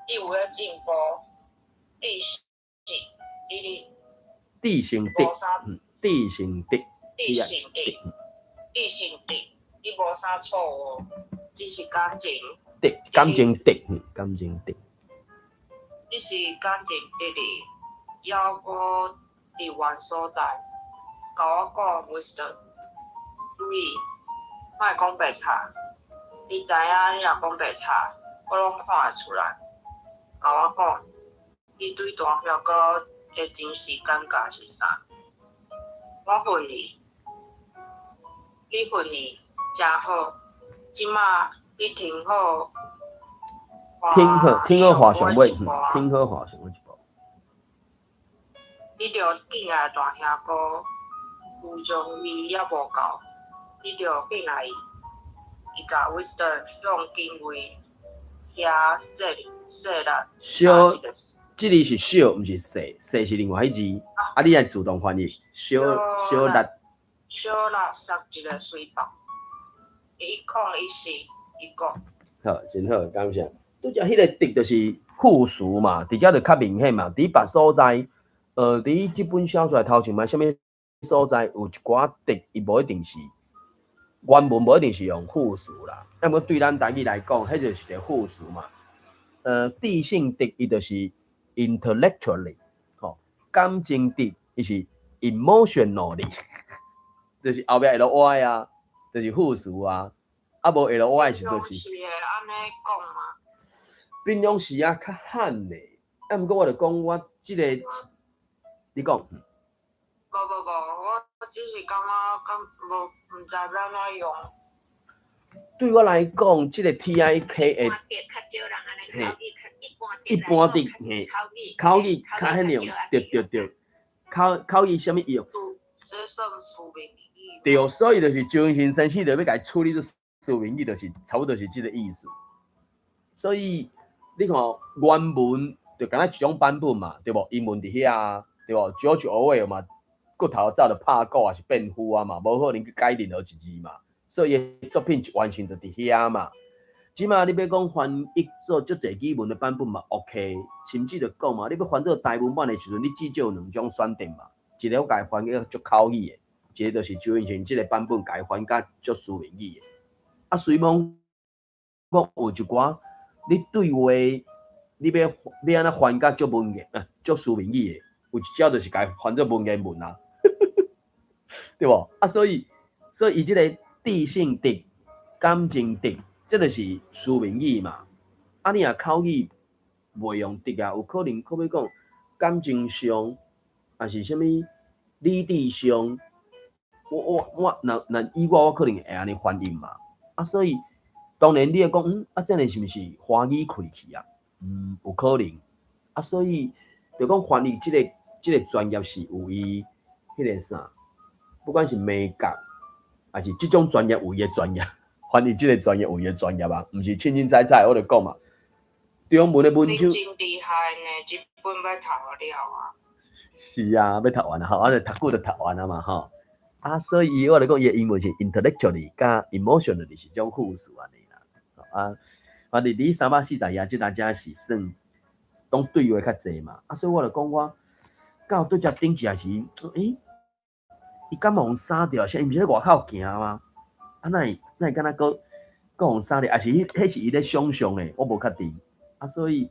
你有咧進步，知性，你你知性的，知性的，知性的，知性的，你無啥錯誤，只是感情。的感情的，感情的。只是感情得哩，猶閣佇原所在。共我講，Mr. 注意，莫講白賊。你知影，你若講白賊，我攏看會出來。共我講，你對大俠哥的真實感覺是啥？我問你，你問伊，誠好。這馬你聽好。聽好，聽好話上尾，聽好話上尾一步。你著敬愛大兄哥，有將伊猶無夠，你著敬愛伊。伊共 Winston 向警衛遐說說力。小，這裡是小，毋是細，細是另外彼字。啊，你愛自動翻譯，小小力。小力塞一个水包，1014，伊講。好，真好，感謝。拄則彼個的就是副詞嘛，佇遮就較明顯嘛。佇別所在，佇這本小說頭前嘛，啥物所在有一寡的，伊無一定是原文無一定是用副詞啦。啊，毋過對咱台語來講，彼就是一個副詞嘛。知性的伊就是 intellectually，吼，感情的伊是 emotionally，就是後壁 ly 啊，就是副詞啊，啊無 ly 是就是。是會按呢講嗎？平常時啊較罕咧，啊，毋過我就講我這個，你講。無無無，我只是感覺感無毋知欲按怎用。對我來講，這個 T I K 的，嘿，一般的嘿，口語較彼樣，對對對，口口語啥物用？這算書面語。對，所以就是周英先生就欲共伊處理做書面語，就是差不多是這個意思。所以你看原文就敢若一種版本嘛，對無？英文佇遐，對無？George Orwell 嘛，骨頭早就拍鼓也是變膚啊嘛，無可能去改任何一字嘛。所以伊作品完成就佇遐嘛。這馬你欲講翻譯做足濟語文的版本嘛，OK。甚至就講嘛，你欲翻做台文版的時陣，你至少有兩種選擇嘛。一個我共伊翻譯足口語的，一個就是周英先這個版本共伊翻甲足書面語的。啊，雖罔講有一寡你對話，你欲欲按怎翻甲足文言啊，足書面語的，有一隻就是共伊翻做文言文啊，對無？啊，所以伊這個知性的、感情的，這就是書面語嘛。啊，你若口語袂用的啊，有可能可欲講感情上，抑是啥物理智上，我若若以我，我可能會按呢翻譯嘛。啊，所以當然你會講，啊，這個是毋是華語開去啊？嗯，有可能。啊，所以就講翻譯這個專業是有伊彼個啥，不管是美感，抑是這種專業有伊的專業，翻譯這個專業有伊的專業啊，毋是凊凊彩彩，我就講嘛。中文的文章。真厲害呢，這本欲讀了啊。是啊，欲讀完啊，吼，啊，就讀久就讀完啊嘛，吼。啊，所以我就講伊的英文是 intellectually 佮 emotionally 是種副詞按呢啦。啊，反正佇340頁這搭遮是算講對話較濟嘛。啊，所以我就講我到對遮頂一下時，欸，伊敢予殺著？啥？伊毋是咧外口行嗎？啊，哪會哪會敢若閣閣予殺著？抑是彼彼是伊咧想象的？我無確定。啊，所以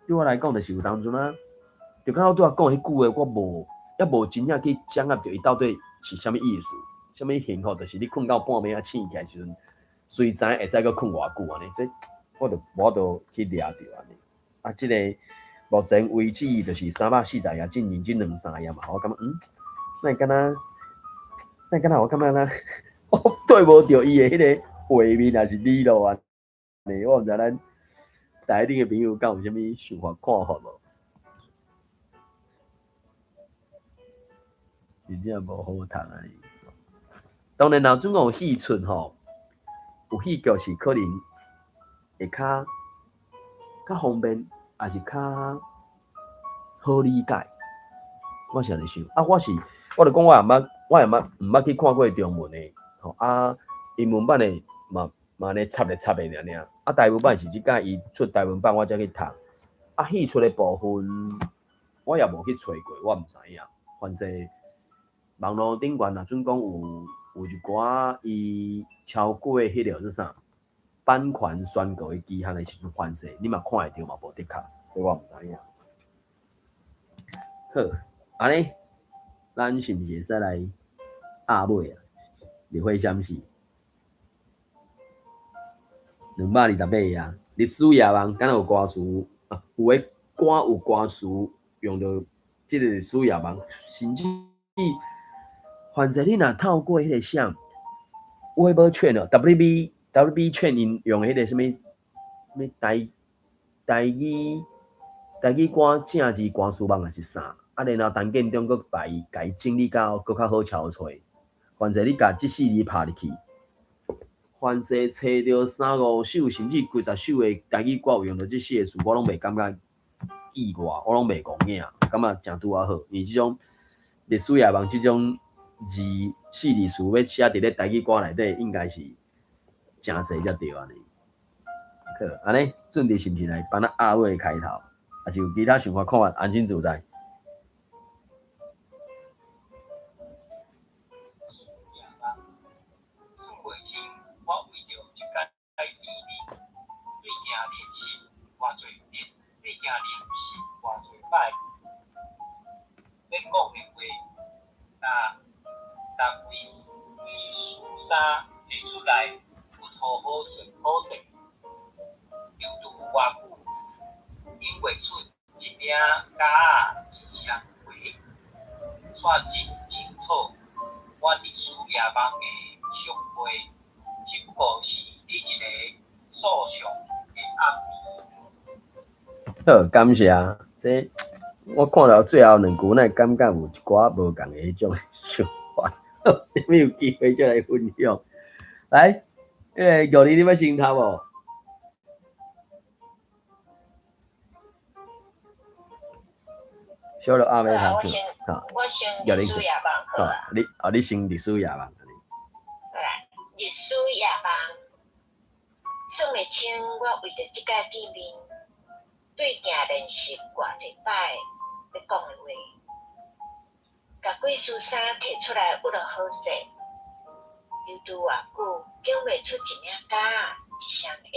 對我來講，就是有當陣啊，就敢若我拄仔講彼句話，我無猶無真正去掌握著伊到底是啥物意思，啥物幸福，就是你睏到半暝仔醒起來時陣，隨知會使閣睏偌久按呢？這我就無法度去掠著按呢。啊，這個目前為止就是340頁進行這兩三頁嘛，我感覺哪會敢若，哪會敢若我感覺若，我對無著伊的彼個畫面抑是理路按呢，我毋知咱台頂的朋友敢有啥物想法看法無？真正無好讀啊！當然，若準講有戲出吼，有戲劇是可能會較較方便，抑是較好理解。我是按呢想，啊，我是我就講我也毋捌，我也捌毋捌去看過中文的，吼啊，英文版的嘛嘛按呢插咧插咧爾爾，啊，台文版是這擺伊出台文版，我才去讀。啊，戲出的部分我也無去揣過，我毋知影。反正網路頂懸若準講有一寡伊超過彼个是啥版權宣告的期限的時陣，凡勢你嘛看會著嘛無的確，這我毋知影。好，按呢，咱是毋是會使來壓尾啊？綠火閃死，228啊！歷史夜夢敢若有歌詞啊？有的歌有歌詞用著這个歷史夜夢，甚至凡勢你若透過彼个啥，微博券哦，WB WB 券𪜶用彼个啥物啥物台台語台語歌正字歌詞網抑是啥？啊，然後陳建中閣把伊共伊整理到閣較好抄揣。凡勢你共這四字拍入去，凡勢揣著三五首，甚至幾十首的台語歌有用著這四个詞，我攏袂感覺意外，我攏袂戇影，感覺誠拄仔好。因為這種歷史夜夢這種字四字詞欲寫佇咧台語歌內底，應該是誠濟才對按呢。好，按呢準備是毋是來幫咱壓尾開頭？抑是有其他想法看法，安心自在。算袂清，我為著這擺見面，對鏡練習偌濟練，對鏡練習偌濟擺，欲講的話，共幾幾絲衫提出來，有好好勢好勢，留住偌久，忍袂出一領膠仔一雙鞋，煞真清楚，我佇史夜夢的相會，只不過是你一个素常的暗暝。好，感謝。這我看到最後兩句，哪會感覺有一寡無仝的彼種想法？你有機會再來分享。來，彼個玉玲，你欲先讀無？小樂阿妹讀去，好，我先歷史夜夢好啊。你哦，你先歷史夜夢。好啦，歷史夜夢，算袂清，我為著這擺見面，對鏡練習偌濟擺欲講的話，共幾絲衫提出來捂落好勢，留住偌久，揀袂出一領膠仔，一雙鞋，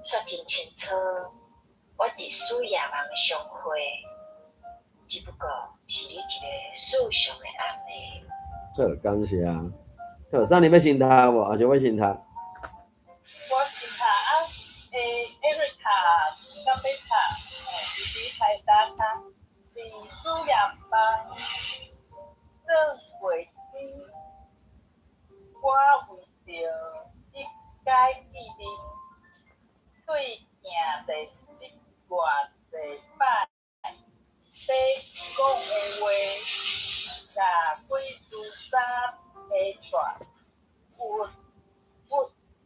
煞真清楚，我佇史夜夢的相會。只不過是你一個素常的暗暝。好，感謝。好，啥人欲先讀無？抑是我先讀？我先讀啊，欸，艾瑞卡敢欲讀？伊佇台大讀，佇史夜夢算袂清，我為著這擺見面，對鏡練習偌濟擺。欲講的話，共幾絲衫提出來，有有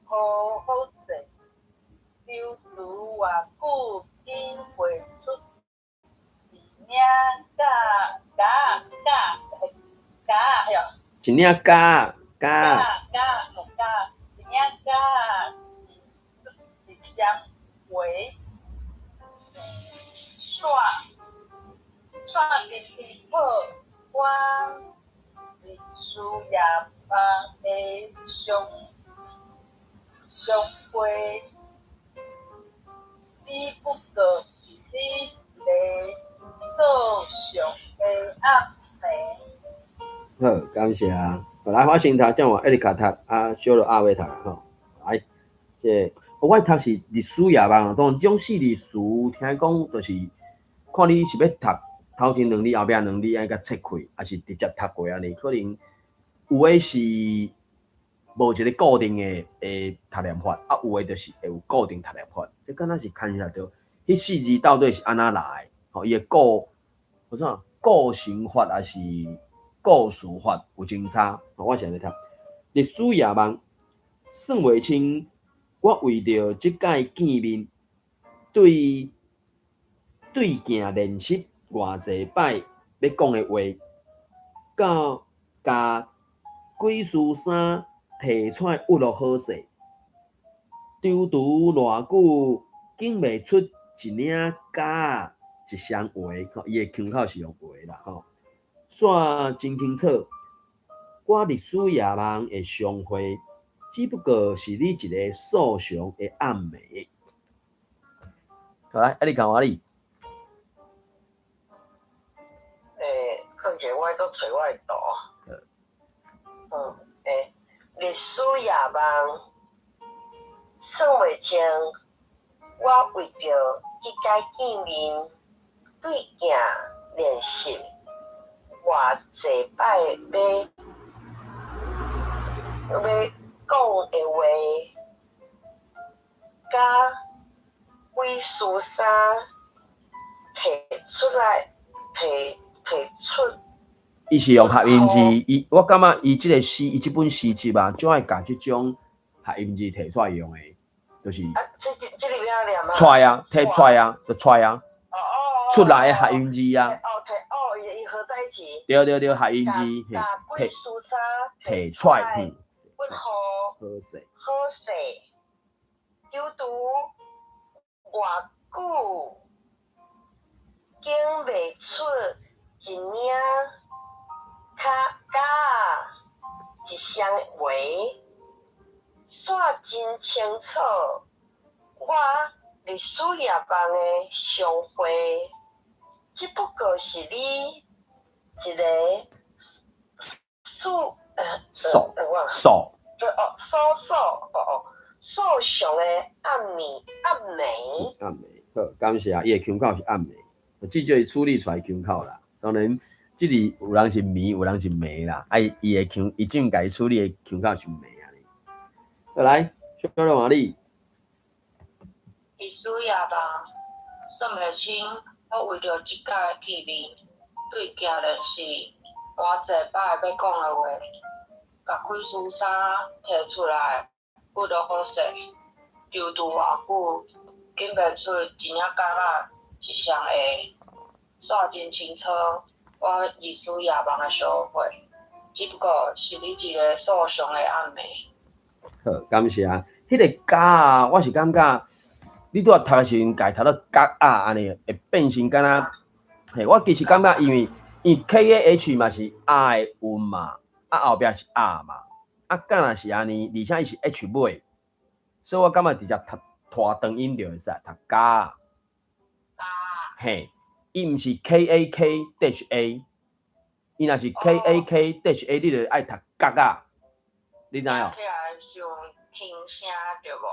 好好勢，留住偌久，忍袂出一領膠膠膠膠仔，一領膠膠膠膠，一領膠一雙鞋，煞。煞真清楚，我佇史夜夢的相相會，只不過是你一个素常的暗暝。好，感謝。來，我先讀，再換艾麗卡讀，啊，小樂阿偉讀吼。來，這個，我讀是歷史夜夢，當然這種四字詞，聽講就是看你是欲讀頭前兩字，後壁兩字愛共切開，抑是直接讀過按呢？可能有的是無一个固定的的讀念法，啊，有的就是會有固定讀念法。這敢若是牽涉著，彼四字到底是按怎來的？吼，伊的構，有啥構成法抑是構詞法有真差。我是按呢讀。歷史夜夢算袂清，我為著這擺見面，對對鏡練習偌濟擺欲講的話，到共鬼師衫提出來鬱落好勢，躊躇偌久，揀袂出一領夾仔一雙鞋，吼，伊的腔口是用鞋啦，吼。煞真清楚，我日思夜夢的相會，只不過是你一个素常的暗暝。好來，啊你看我你。欸，放者我閣揣我的圖。欸，日思夜夢，算袂清。我為著這擺見面，對鏡練習偌濟擺欲講的話，佮鬼師衫提出來，提提出。伊是用合音字，伊我感覺伊這个詩，伊這本詩集啊，就愛共這種合音字提出來用的，就是。啊，這這這个要念啊。出來啊，提出來啊，就出來啊。哦哦。出來的合音字啊。哦，提哦，伊伊合在一起。對對對，合音字。共鬼師衫提出來，阮予好勢。好勢，躊躇偌久，揀袂出一領跤夾仔一雙鞋，煞真清楚。我日思夜夢的相會，只不過是你一个素素素哦素素哦哦素常的暗暝暗暝。暗暝，好，感謝。伊的腔口是暗暝，至少伊處理出來腔口啦。當然，這裡有人是暝，有人是暝啦。啊，伊伊的腔，伊種共伊處理的腔口是暝按呢。好來，小龍仔你。日思夜夢，算袂清。我為著這擺見面，對鏡練習偌濟擺欲講的話，共鬼師衫提出來，鬱落好勢，躊躇偌久，揀袂出一領夾仔一雙鞋，煞真清楚。我日思夜夢的相會，只不過是你一个素常的暗暝。好，感謝。彼个夾仔，我是感覺你拄仔讀的時陣，共讀做角仔按呢，會變成敢若，嘿，我其實感覺，因為因為 K A H 嘛是 A 的韻嘛，啊後壁是 R 嘛，啊敢若是按呢，而且伊是 H 尾，所以我感覺直接讀拖長音就會使讀夾仔。嘿，伊毋是 K A K dash A，伊若是 K A K dash A，你就愛讀角仔，你知無？聽起來像輕聲對無？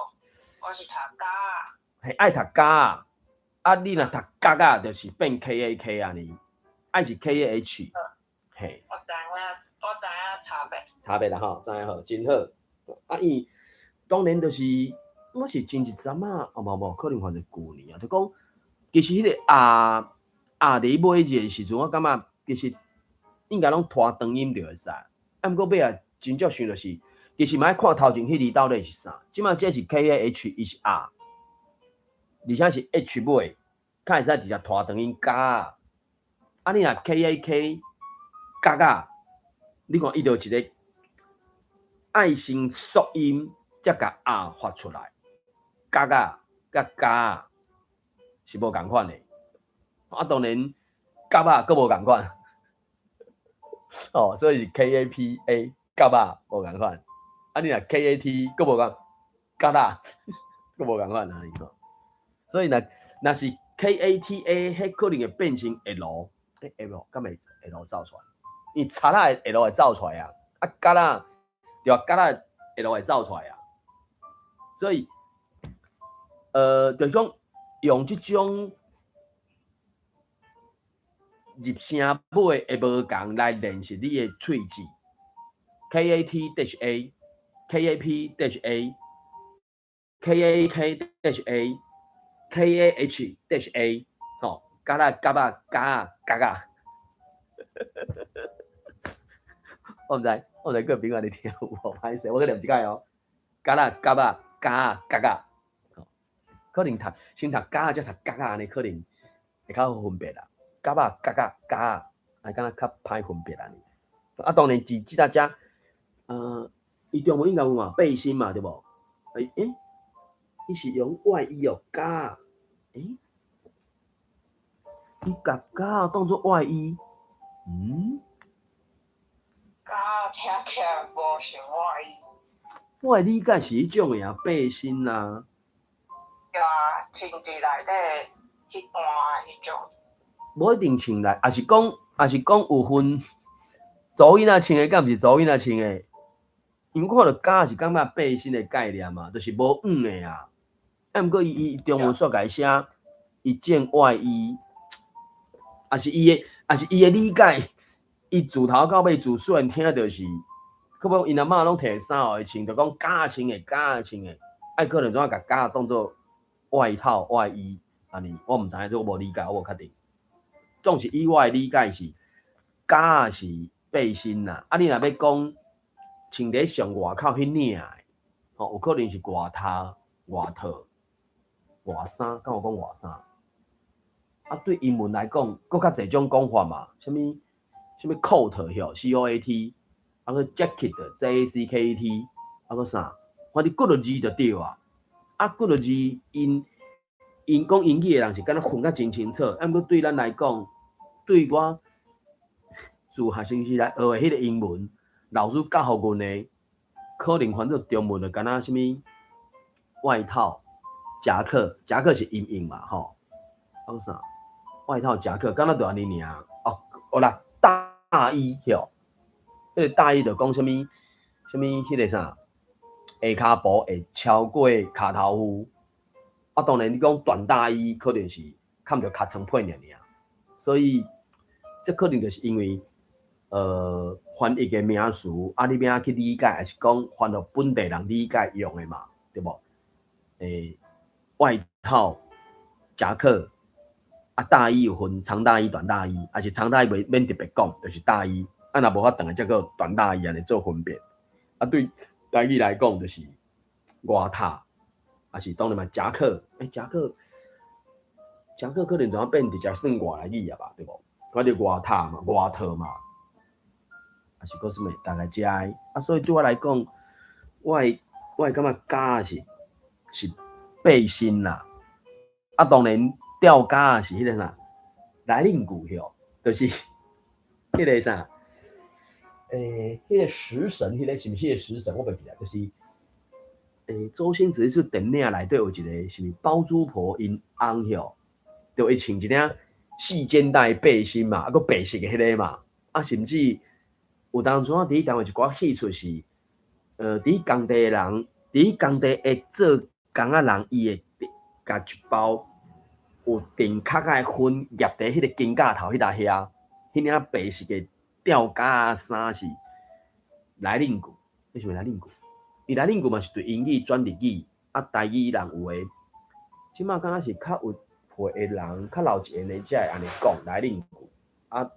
我是讀夾仔。嘿，愛讀夾仔，啊，你若讀角仔，就是變 K A K 按呢，愛是 K A H，嘿。我知影，我知影差別。差別啦吼，知影好，真好。啊，伊當然就是，我是前一陣仔，哦無無，可能還是舊年啊，就講其實彼个 R R 佇尾字的時陣，我感覺其實應該攏拖長音就會使。啊，毋過尾仔真正想就是，其實嘛愛看頭前彼字到底是啥。這擺這是 K A H，伊是 R，而且是 H 尾，較會使直接拖長音夾仔。啊，你若 K A K 角仔，你看伊就一个愛先縮音，才共 R 發出來。角仔佮夾仔是無仝款的。啊，當然夾仔閣無仝款。哦，所以是 K A P A 夾仔無仝款。啊，你若 K A T 閣無仝，角仔閣無仝款啊！所以若若是 K A T A，彼可能會變成 L，欸 L 敢會 L 走出來？因為賊仔的 L 會走出來啊，啊角仔對啊，角仔 L 會走出來啊。所以，就是講用這種入聲尾的無仝來練習你的喙齒，K A T dash A，K A P dash A，K A K dash A，K A H dash A，吼，角仔、夾仔、夾仔、角仔。我毋知，我毋知各位朋友你聽有無？歹勢，我閣念一擺哦。角仔、夾仔、夾仔、角仔，吼，可能讀先讀夾仔，再讀角仔按呢，可能會較好分別啦。夾仔、夾仔、夾仔，啊，敢若較歹分別按呢。啊，當然是這搭遮，伊中文應該有嘛，背心嘛，對無？欸，伊是用外衣哦，夾仔，欸，伊共夾仔當做外衣，嗯？夾仔聽起來無像外衣。我的理解是彼種的啊，背心啊。對啊，穿佇內底彼段彼種。無一定穿內，抑是講有分查某囡仔穿的，佮毋是查某囡仔穿的。因為我看著夾仔是感覺背心的概念嘛，就是無黃的啊。啊，毋過伊中文煞共伊寫一件外衣，抑是伊的理解，伊自頭到尾自細漢聽著是，可無𪜶阿嬤攏提衫予伊穿，就講夾仔穿的，夾仔穿的，愛可能怎啊共夾仔當做外套外衣按呢，我毋知影，這我無理解，我無確定。總是以我的理解是，夾仔是背心啦，啊，你若欲講穿佇上外口彼領的，吼，有可能是外套、外套、外衫，敢有講外衫？啊，對英文來講，閣較濟種講法嘛，啥物啥物 coat 吼，C O A T，啊閣 jacket J A C K E T，啊閣啥？反正幾个字就對啊。啊，幾个字，𪜶𪜶講英語的人是敢若分甲真清楚，啊，毋過對咱來講，對我自學生時代學的彼個英文，老師教予阮的，可能翻做中文就敢若啥物外套、夾克，夾克是音譯嘛，吼，啊閣啥？外套、夾克，敢若就按呢爾。哦，有啦，大衣吼，彼個大衣就講啥物啥物彼個啥，下跤步會超過跤頭趺。啊，當然你講短大衣可能是崁著尻川皮爾爾，所以這可能就是因為翻譯的名詞，啊，你欲按怎去理解，抑是講翻予本地人理解用的嘛，對無？外套、夾克，啊，大衣有分長大衣、短大衣，抑是長大衣袂免特別講，就是大衣。啊，若無法當的才閣短大衣按呢做分別。啊，對台語來講就是外套，抑是當然嘛夾克。欸，夾克，夾克可能就變直接算外來語啊吧，對無？反正外套嘛，外套嘛，抑是閣啥物，大概這个。啊，所以對我來講，我會感覺夾仔是背心啦。啊，當然吊嘎是彼個啥，來領句吼，就是彼個啥，彼個食神，彼個是毋是彼個食神？我袂記得，就是，周星馳彼齣電影內底有一個是毋是包租婆𪜶翁吼，就伊穿一領細肩帶背心嘛，啊，閣白色的彼個嘛，啊，甚至有當陣仔佇台灣一寡戲出是，佇工地的人，佇工地會做工仔人，伊會共一包有電殼仔的粉挹佇彼個肩胛頭彼搭遐，彼領白色的吊嘎仔衫是來領句，彼是毋是來領句？伊來領句嘛是對英語轉日語，啊，台語人有的，這馬敢若是較有歲的人，較老一輩的才會按呢講來領句。啊，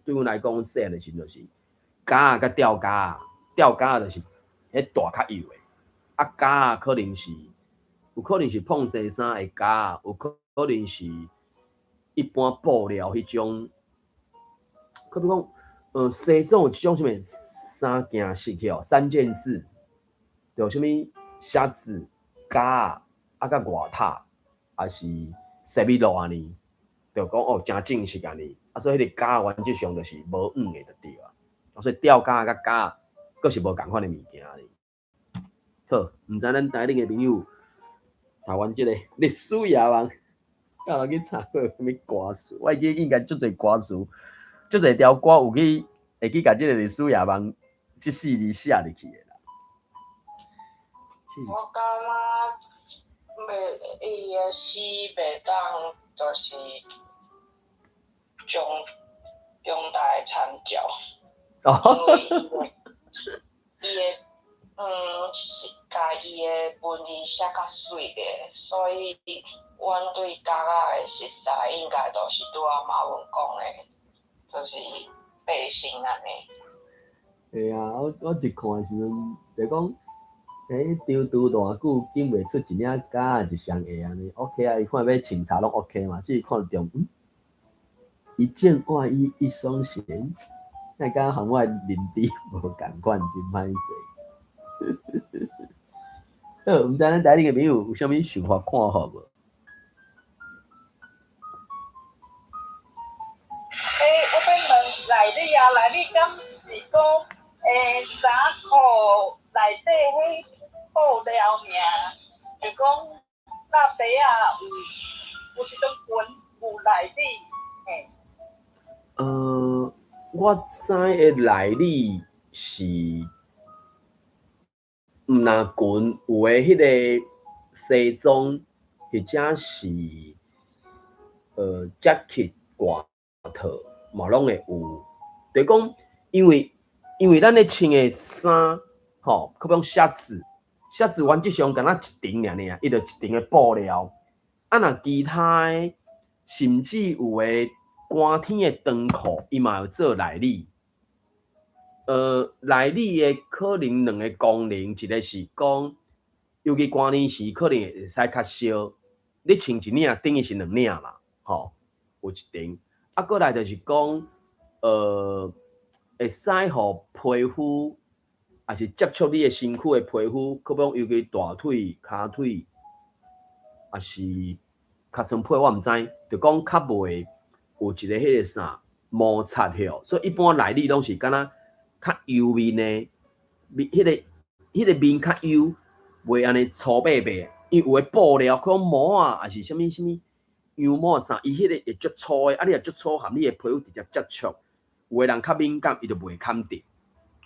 對阮來講，阮細漢的時陣就是夾仔佮吊嘎仔，吊嘎仔就是彼大較幼的，啊，夾仔可能是有可能是膨紗衫的夾仔，有可能是一般布料彼種，可比講，西裝有一種啥物三件式吼，三件式，就啥物靴子、夾仔，啊，佮外套，抑是西米露按呢，就講哦，誠正式按呢，啊，所以彼个夾仔原則上就是無黃的就對啊，啊，所以吊嘎佮夾仔，閣是無仝款的物件呢。好，毋知咱台頂的朋友，台灣這个歷史野望，敢有去查過啥物歌詞？我會記應該足濟歌詞，足濟條歌有去會去共這个歷史野望這四字寫入去的啦。我感覺袂，伊的詩袂當，就是中中大的參照，因為伊的是共伊的文字寫較媠咧，所以阮對夾仔的熟似應該都是拄仔馬文講的，就是背心按呢。會啊，我一看的時陣，就講，欸，長拄偌久，揀袂出一領夾仔一雙鞋按呢，OK 啊，伊看欲穿啥攏 OK 嘛，只是看著，一件外衣一雙鞋，那敢和我的認知無仝款，真歹勢。好，毋知咱台頂的朋友有啥物想法看法無？欸，我欲問內裡啊，內裡敢是講，欸，衫褲內底彼布料爾，就講納袋仔有有時陣裙有內裡，嘿。我知的內裡是，毋若裙有的彼個西裝，或者是jacket 外套嘛，攏會有。就是講，因為咱咧穿的衫，吼，比講靴子，靴子原則上敢若一層爾爾，伊就一層的布料。啊，若其他的，甚至有的寒天的長褲，伊嘛有做內裡。內裡的可能兩個功能，一個是講，尤其寒天時可能會使較燒，你穿一領等於是兩領嘛，吼，有一層。啊，閣來就是講，會使予皮膚，抑是接觸你的身軀的皮膚，比講尤其大腿、跤腿，抑是尻川皮，我毋知，就講較袂有一個彼個啥摩擦吼，所以一般內裡攏是敢若較幼面的，面彼個面較幼，袂按呢粗白白，因為有的布料，可能毛啊，抑是啥物啥物羊毛啥，伊彼個會足粗的，啊，你若足粗，含你的皮膚直接接觸，有的人較敏感，伊就袂堪得。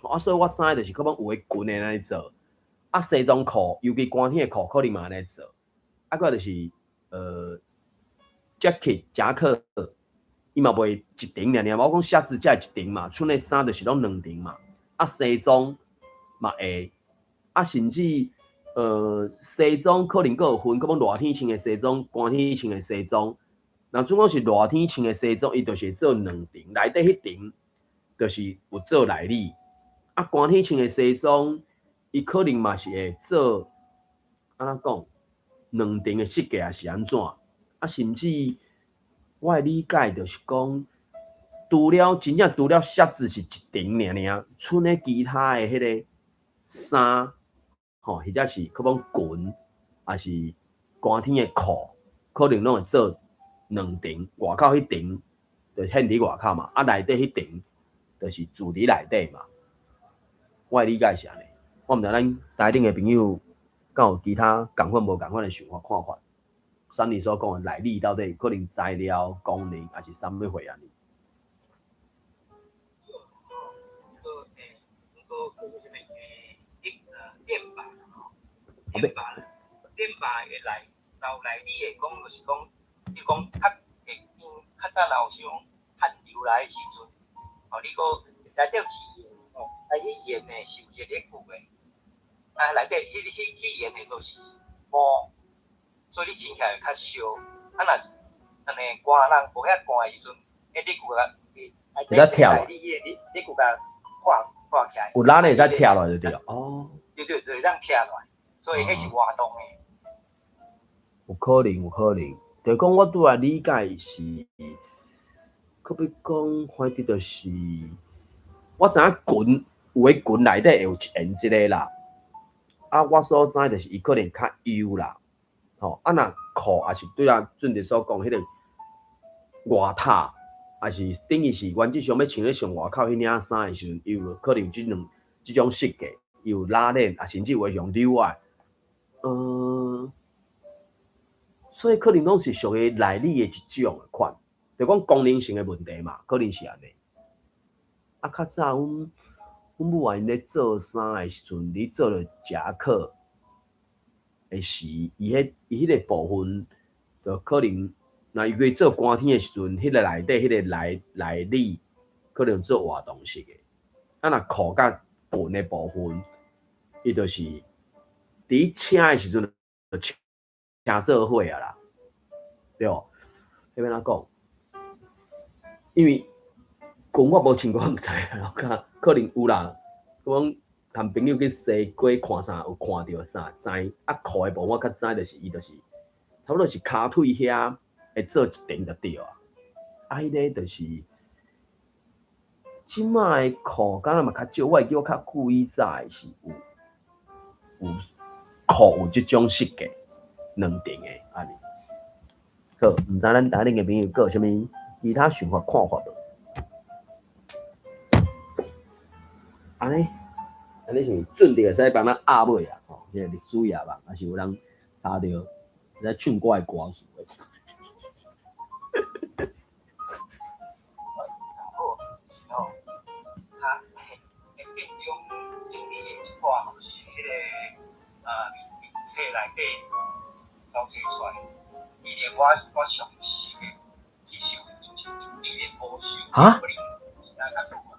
啊，所以我知就是可能有的裙會按呢做，啊，西裝褲，尤其寒天的褲，可能嘛按呢做。啊，閣就是jacket 夾克，伊嘛袂一層爾爾，我講靴子才會一層嘛，賰的衫就是攏兩層嘛。啊，西裝嘛會，啊，甚至西裝可能閣有分，閣講熱天穿的西裝，寒天穿的西裝。若準講是熱天穿的西裝，伊就是做兩層，內底彼層就是有做內裡。啊，寒天穿的西裝，伊可能嘛是會做，按怎講，兩層的設計抑是按怎？啊，甚至我的理解就是講，除了真正除了靴子是一層爾爾，賰的其他的彼個衫，吼，或者是比講裙，抑是寒天的褲，可能攏會做兩層，外口彼層就現佇外口嘛，啊，內底彼層就是住佇內底嘛。我的理解是按呢，我毋知咱台頂的朋友敢有其他仝款無仝款的想法看法。像你所講的內裡到底可能材料、功能，抑是啥物貨按呢？電吧，電吧會內留內裡會講，就是講，你講較會變較早若有像寒流來的時陣，吼，你閣內底有一鹽吼，啊，彼鹽呢是有一個熱句的，啊，內底彼鹽的就是毛，所以你穿起來會較燒。啊，若按呢寒人無遐寒的時陣，彼熱句甲會使拆內裡彼個熱句共破起來。有拉鏈會使拆落來就對。哦。對對對，會當拆落來，所以彼是活動的。有可能，有可能。就是講，我拄仔理解是，可比講，反正就是，我知影裙有的裙內底會有一層這个啦。啊，我所知就是伊可能較幼啦，吼。啊，若褲也是對啊，準佇所講彼个外套，抑是等於是原則上欲穿咧上外口彼領衫的時陣，伊有可能這兩這種設計，伊有拉鏈，啊，甚至有的用紐仔。所以可能攏是屬於內裡的一種款，就講功能性的問題嘛，可能是按呢。啊，較早阮阮母啊𪜶咧做衫的時陣，咧做著夾克的時，伊彼個部分，就可能，若尤其做寒天的時陣，彼個內底彼個內裡可能做活動式的。啊，若褲佮裙的部分，伊就是佇車的時陣就車做伙啊啦，對無？彼欲按怎講？因為裙我無穿過，我毋知啊，可能有啦。講含朋友去西街看衫，有看著啥知。啊，褲的部分我較知，就是伊就是差不多是跤腿遐會做一層就對啊。啊，彼个就是這擺的庫敢若嘛較少，我會記我較久以早的是有庫有這種設計，兩層的按呢。好，毋知咱台頂的朋友閣有啥物其他想法看法無？按呢，按呢是毋是準著會使幫咱壓尾啊？吼，這個歷史夜夢，抑是有人查著咧唱歌的歌詞的？好，是吼，較會建中整理的一寡吼，是彼个面冊內底統計出來。伊連我上熟的這首就是伊咧無首，哈？可能其他較久啊。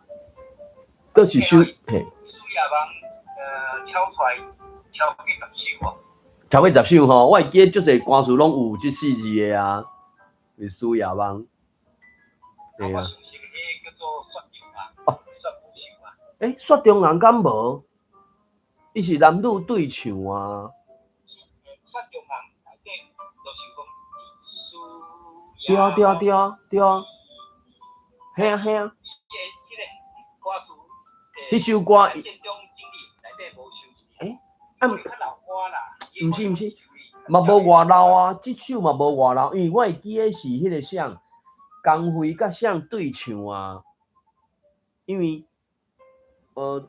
閣一首嘿？歷史夜夢，抄出來超過10首啊。超過十首吼，我會記得足濟歌詞攏有這四字的啊，歷史夜夢。對啊。我上熟的彼個叫做雪中紅。哦。雪舞秀啊。欸，雪中紅敢無？伊是男女對唱啊。雪中紅內底就是講歷史對啊對啊對啊對啊。嘿啊嘿啊。伊的彼個歌詞。彼首歌。建中整理內底無收一欸，啊。較老歌啦。毋是毋是，嘛無偌老啊，這首嘛無偌老，因為我會記得是彼個啥，江蕙佮誰對唱啊？因為，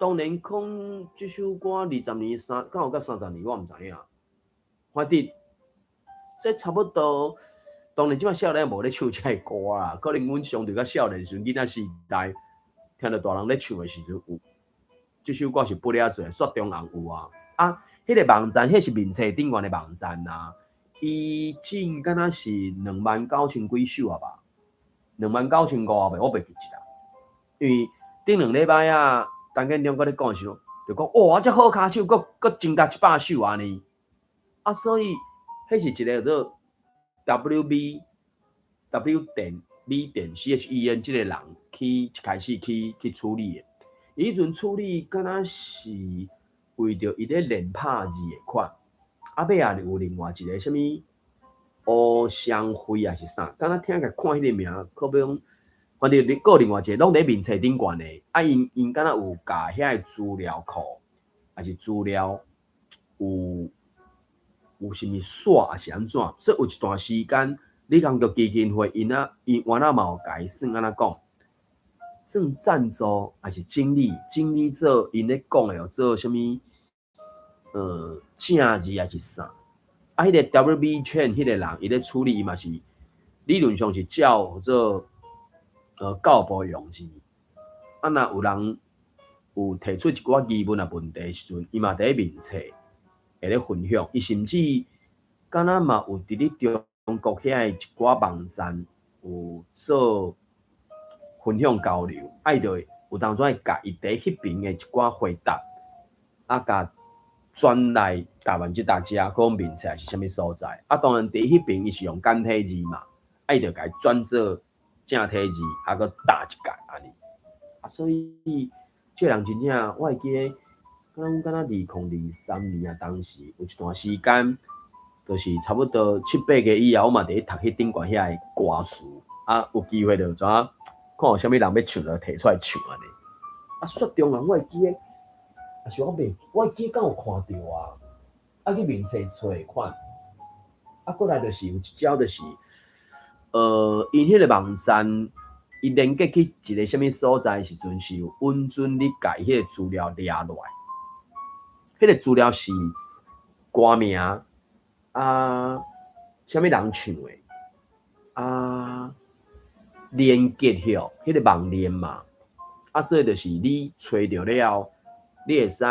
當然講這首歌20年三，敢有到30年，我毋知影。反正，這差不多，當然這擺少年無咧唱這个歌啦，可能阮相對較少年時陣，囡仔時代，聽著大人咧唱的時陣有，這首歌是不了濟，雪中紅有啊，啊。彼個網站，彼是面冊頂懸的網站啊。伊整敢若是29,000幾首啊吧？29,500啊，我袂記得啦。因為頂兩禮拜啊，陳建中閣咧講的時陣，就講哇，這好跤手，閣閣增加100首按呢。啊，所以彼是一個叫做 W B W 點 B 點 C H E N 這個人去一開始去處理的。伊彼陣處理敢若是為著伊咧練拍字的款，啊尾仔有另外一個啥物烏雙輝抑是啥，敢若聽共看彼個名，可欲講，反正閣有另外一個攏佇面冊頂懸的，啊𪜶𪜶敢若有共遐个資料庫，抑是資料有啥物線，抑是按怎，所以有一段時間，李鴻玉基金會𪜶啊，𪜶原來嘛有共伊算按怎講，算贊助，抑是整理整理做𪜶咧講的做啥物？正字抑是啥？啊，彼個 W B Chen 彼個人，伊咧處理，伊嘛是理論上是照做教育部用字。啊，若有人有提出一寡疑問啊問題的時陣，伊嘛佇咧面冊會咧分享。伊甚至敢若嘛有佇咧中國遐的一寡網站有做分享交流，啊，伊就會有當陣會共伊佇彼爿的一寡回答，啊，共轉來台灣這搭遮，講面冊是啥物所在？啊，當然佇彼爿伊是用簡體字嘛，啊，伊就共伊轉做正體字，啊，閣打一蓋按呢。啊，所以這個人真正，我會記得，敢若2023年啊，當時有一段時間，就是差不多七八個以後，我嘛佇咧讀彼頂懸遐个歌詞，啊，有機會就怎看有啥物人欲唱，就提出來唱按呢。啊，雪中紅我會記得。啊是我袂，我會記得敢有看著啊，啊去面冊揣款，啊過來就是有一招就是，𪜶彼個網站，伊連結去一個啥物所在的時陣，是有允准你共彼個資料掠落來，彼個資料是歌名啊，啥物人唱的，啊，連結許，彼個網鏈嘛，啊所以就是你揣著了後，你會使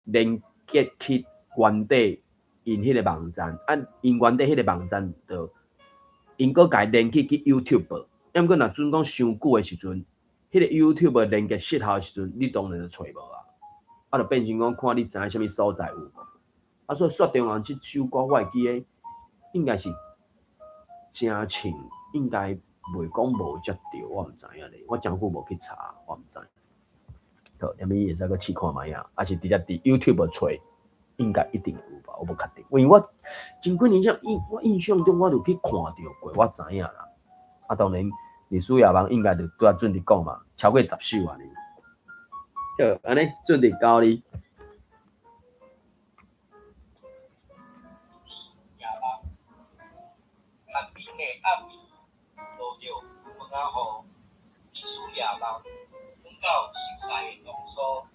連結去原底𪜶彼個網站，啊，𪜶原底彼個網站就𪜶閣共伊連結去 YouTube。抑毋過若準講傷久的時陣，彼個 YouTube 的連結失效的時陣，你當然就揣無啊。啊，就變成講看你知影啥物所在有無。啊，所以雪中紅這首歌我會記得應該是誠唱，應該袂講無接著，我毋知影咧，我誠久無去查，我毋知。好，啥物會使閣試看覓啊？抑是直接佇 YouTube 揣，應該一定有吧？我無確定，因為我真幾年前印我印象中我有去看著過，我知影啦。啊，當然，歷史夜夢應該就拄仔準佇講嘛，超過10首按呢。好，按呢準佇交你。夜夢，寒冰的暗暝，落著毛仔雨，歷史夜夢，阮到熟似的場所，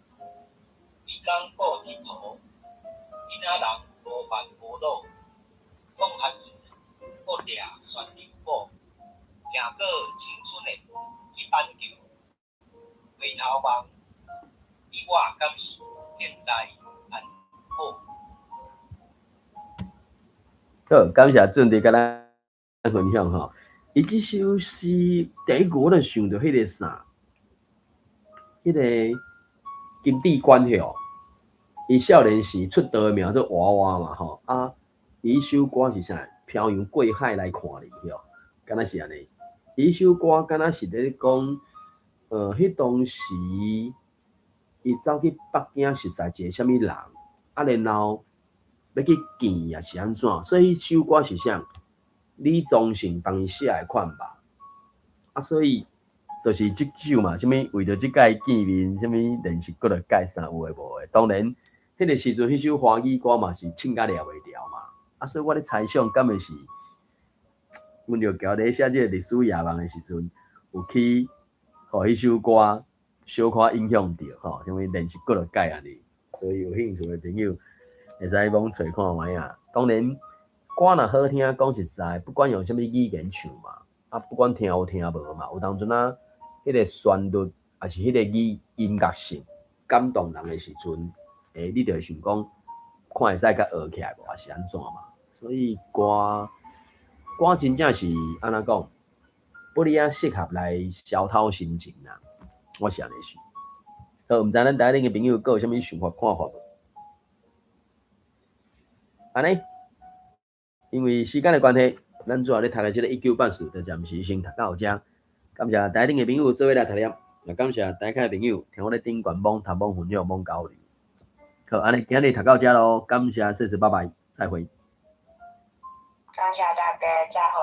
伊工布佚佗，囡仔人無煩無惱，放番子，布掠旋流鼓，行過青春的去板橋，回頭望，你我敢是現在安好？好，感謝準佇佮咱分享吼。伊這首詩第一句我就想著彼個啥，彼個金智娟吼，伊少年時出道的名做娃娃嘛吼，啊，伊首歌是啥？漂洋過海來看你吼，敢若是按呢？伊首歌敢若是咧講，彼當時伊走去北京熟似一個啥物人，啊，然後欲去見抑是按怎？所以彼首歌是啥？李宗盛幫伊寫的款吧，啊，所以就是這首嘛，啥物為著這擺見面，啥物練習閣落改啥有的無的。當然，彼個時陣彼首華語歌嘛是唱甲掠袂牢嘛，啊，所以我咧猜想，敢會是阮著橋咧寫這個歷史夜夢的時陣，有去予彼首歌小可影響著吼，啥物練習閣落改按呢。所以有興趣的朋友會使罔揣看覓仔。當然，歌若好聽，講實在，不管用啥物語言唱嘛，啊，不管聽有聽無嘛，有當陣啊，彼個旋律，抑是彼個語音樂性感動人的時陣，你就會想講，看會使共學起來無，抑是按怎嘛？所以歌歌真正是按怎講，不哩仔適合來消透心情啦，我是按呢想。好，毋知咱台頂的朋友閣有啥物想法看法無？按呢，因為時間的關係，咱最後咧讀的這个1984就暫時先讀到遮。感謝台頂的朋友做伙來讀念，也感謝台下的朋友聽我咧頂懸網讀網分享網交流。好，按呢今日讀到遮囉，感謝，謝謝，拜拜，再會。感謝大家，再會。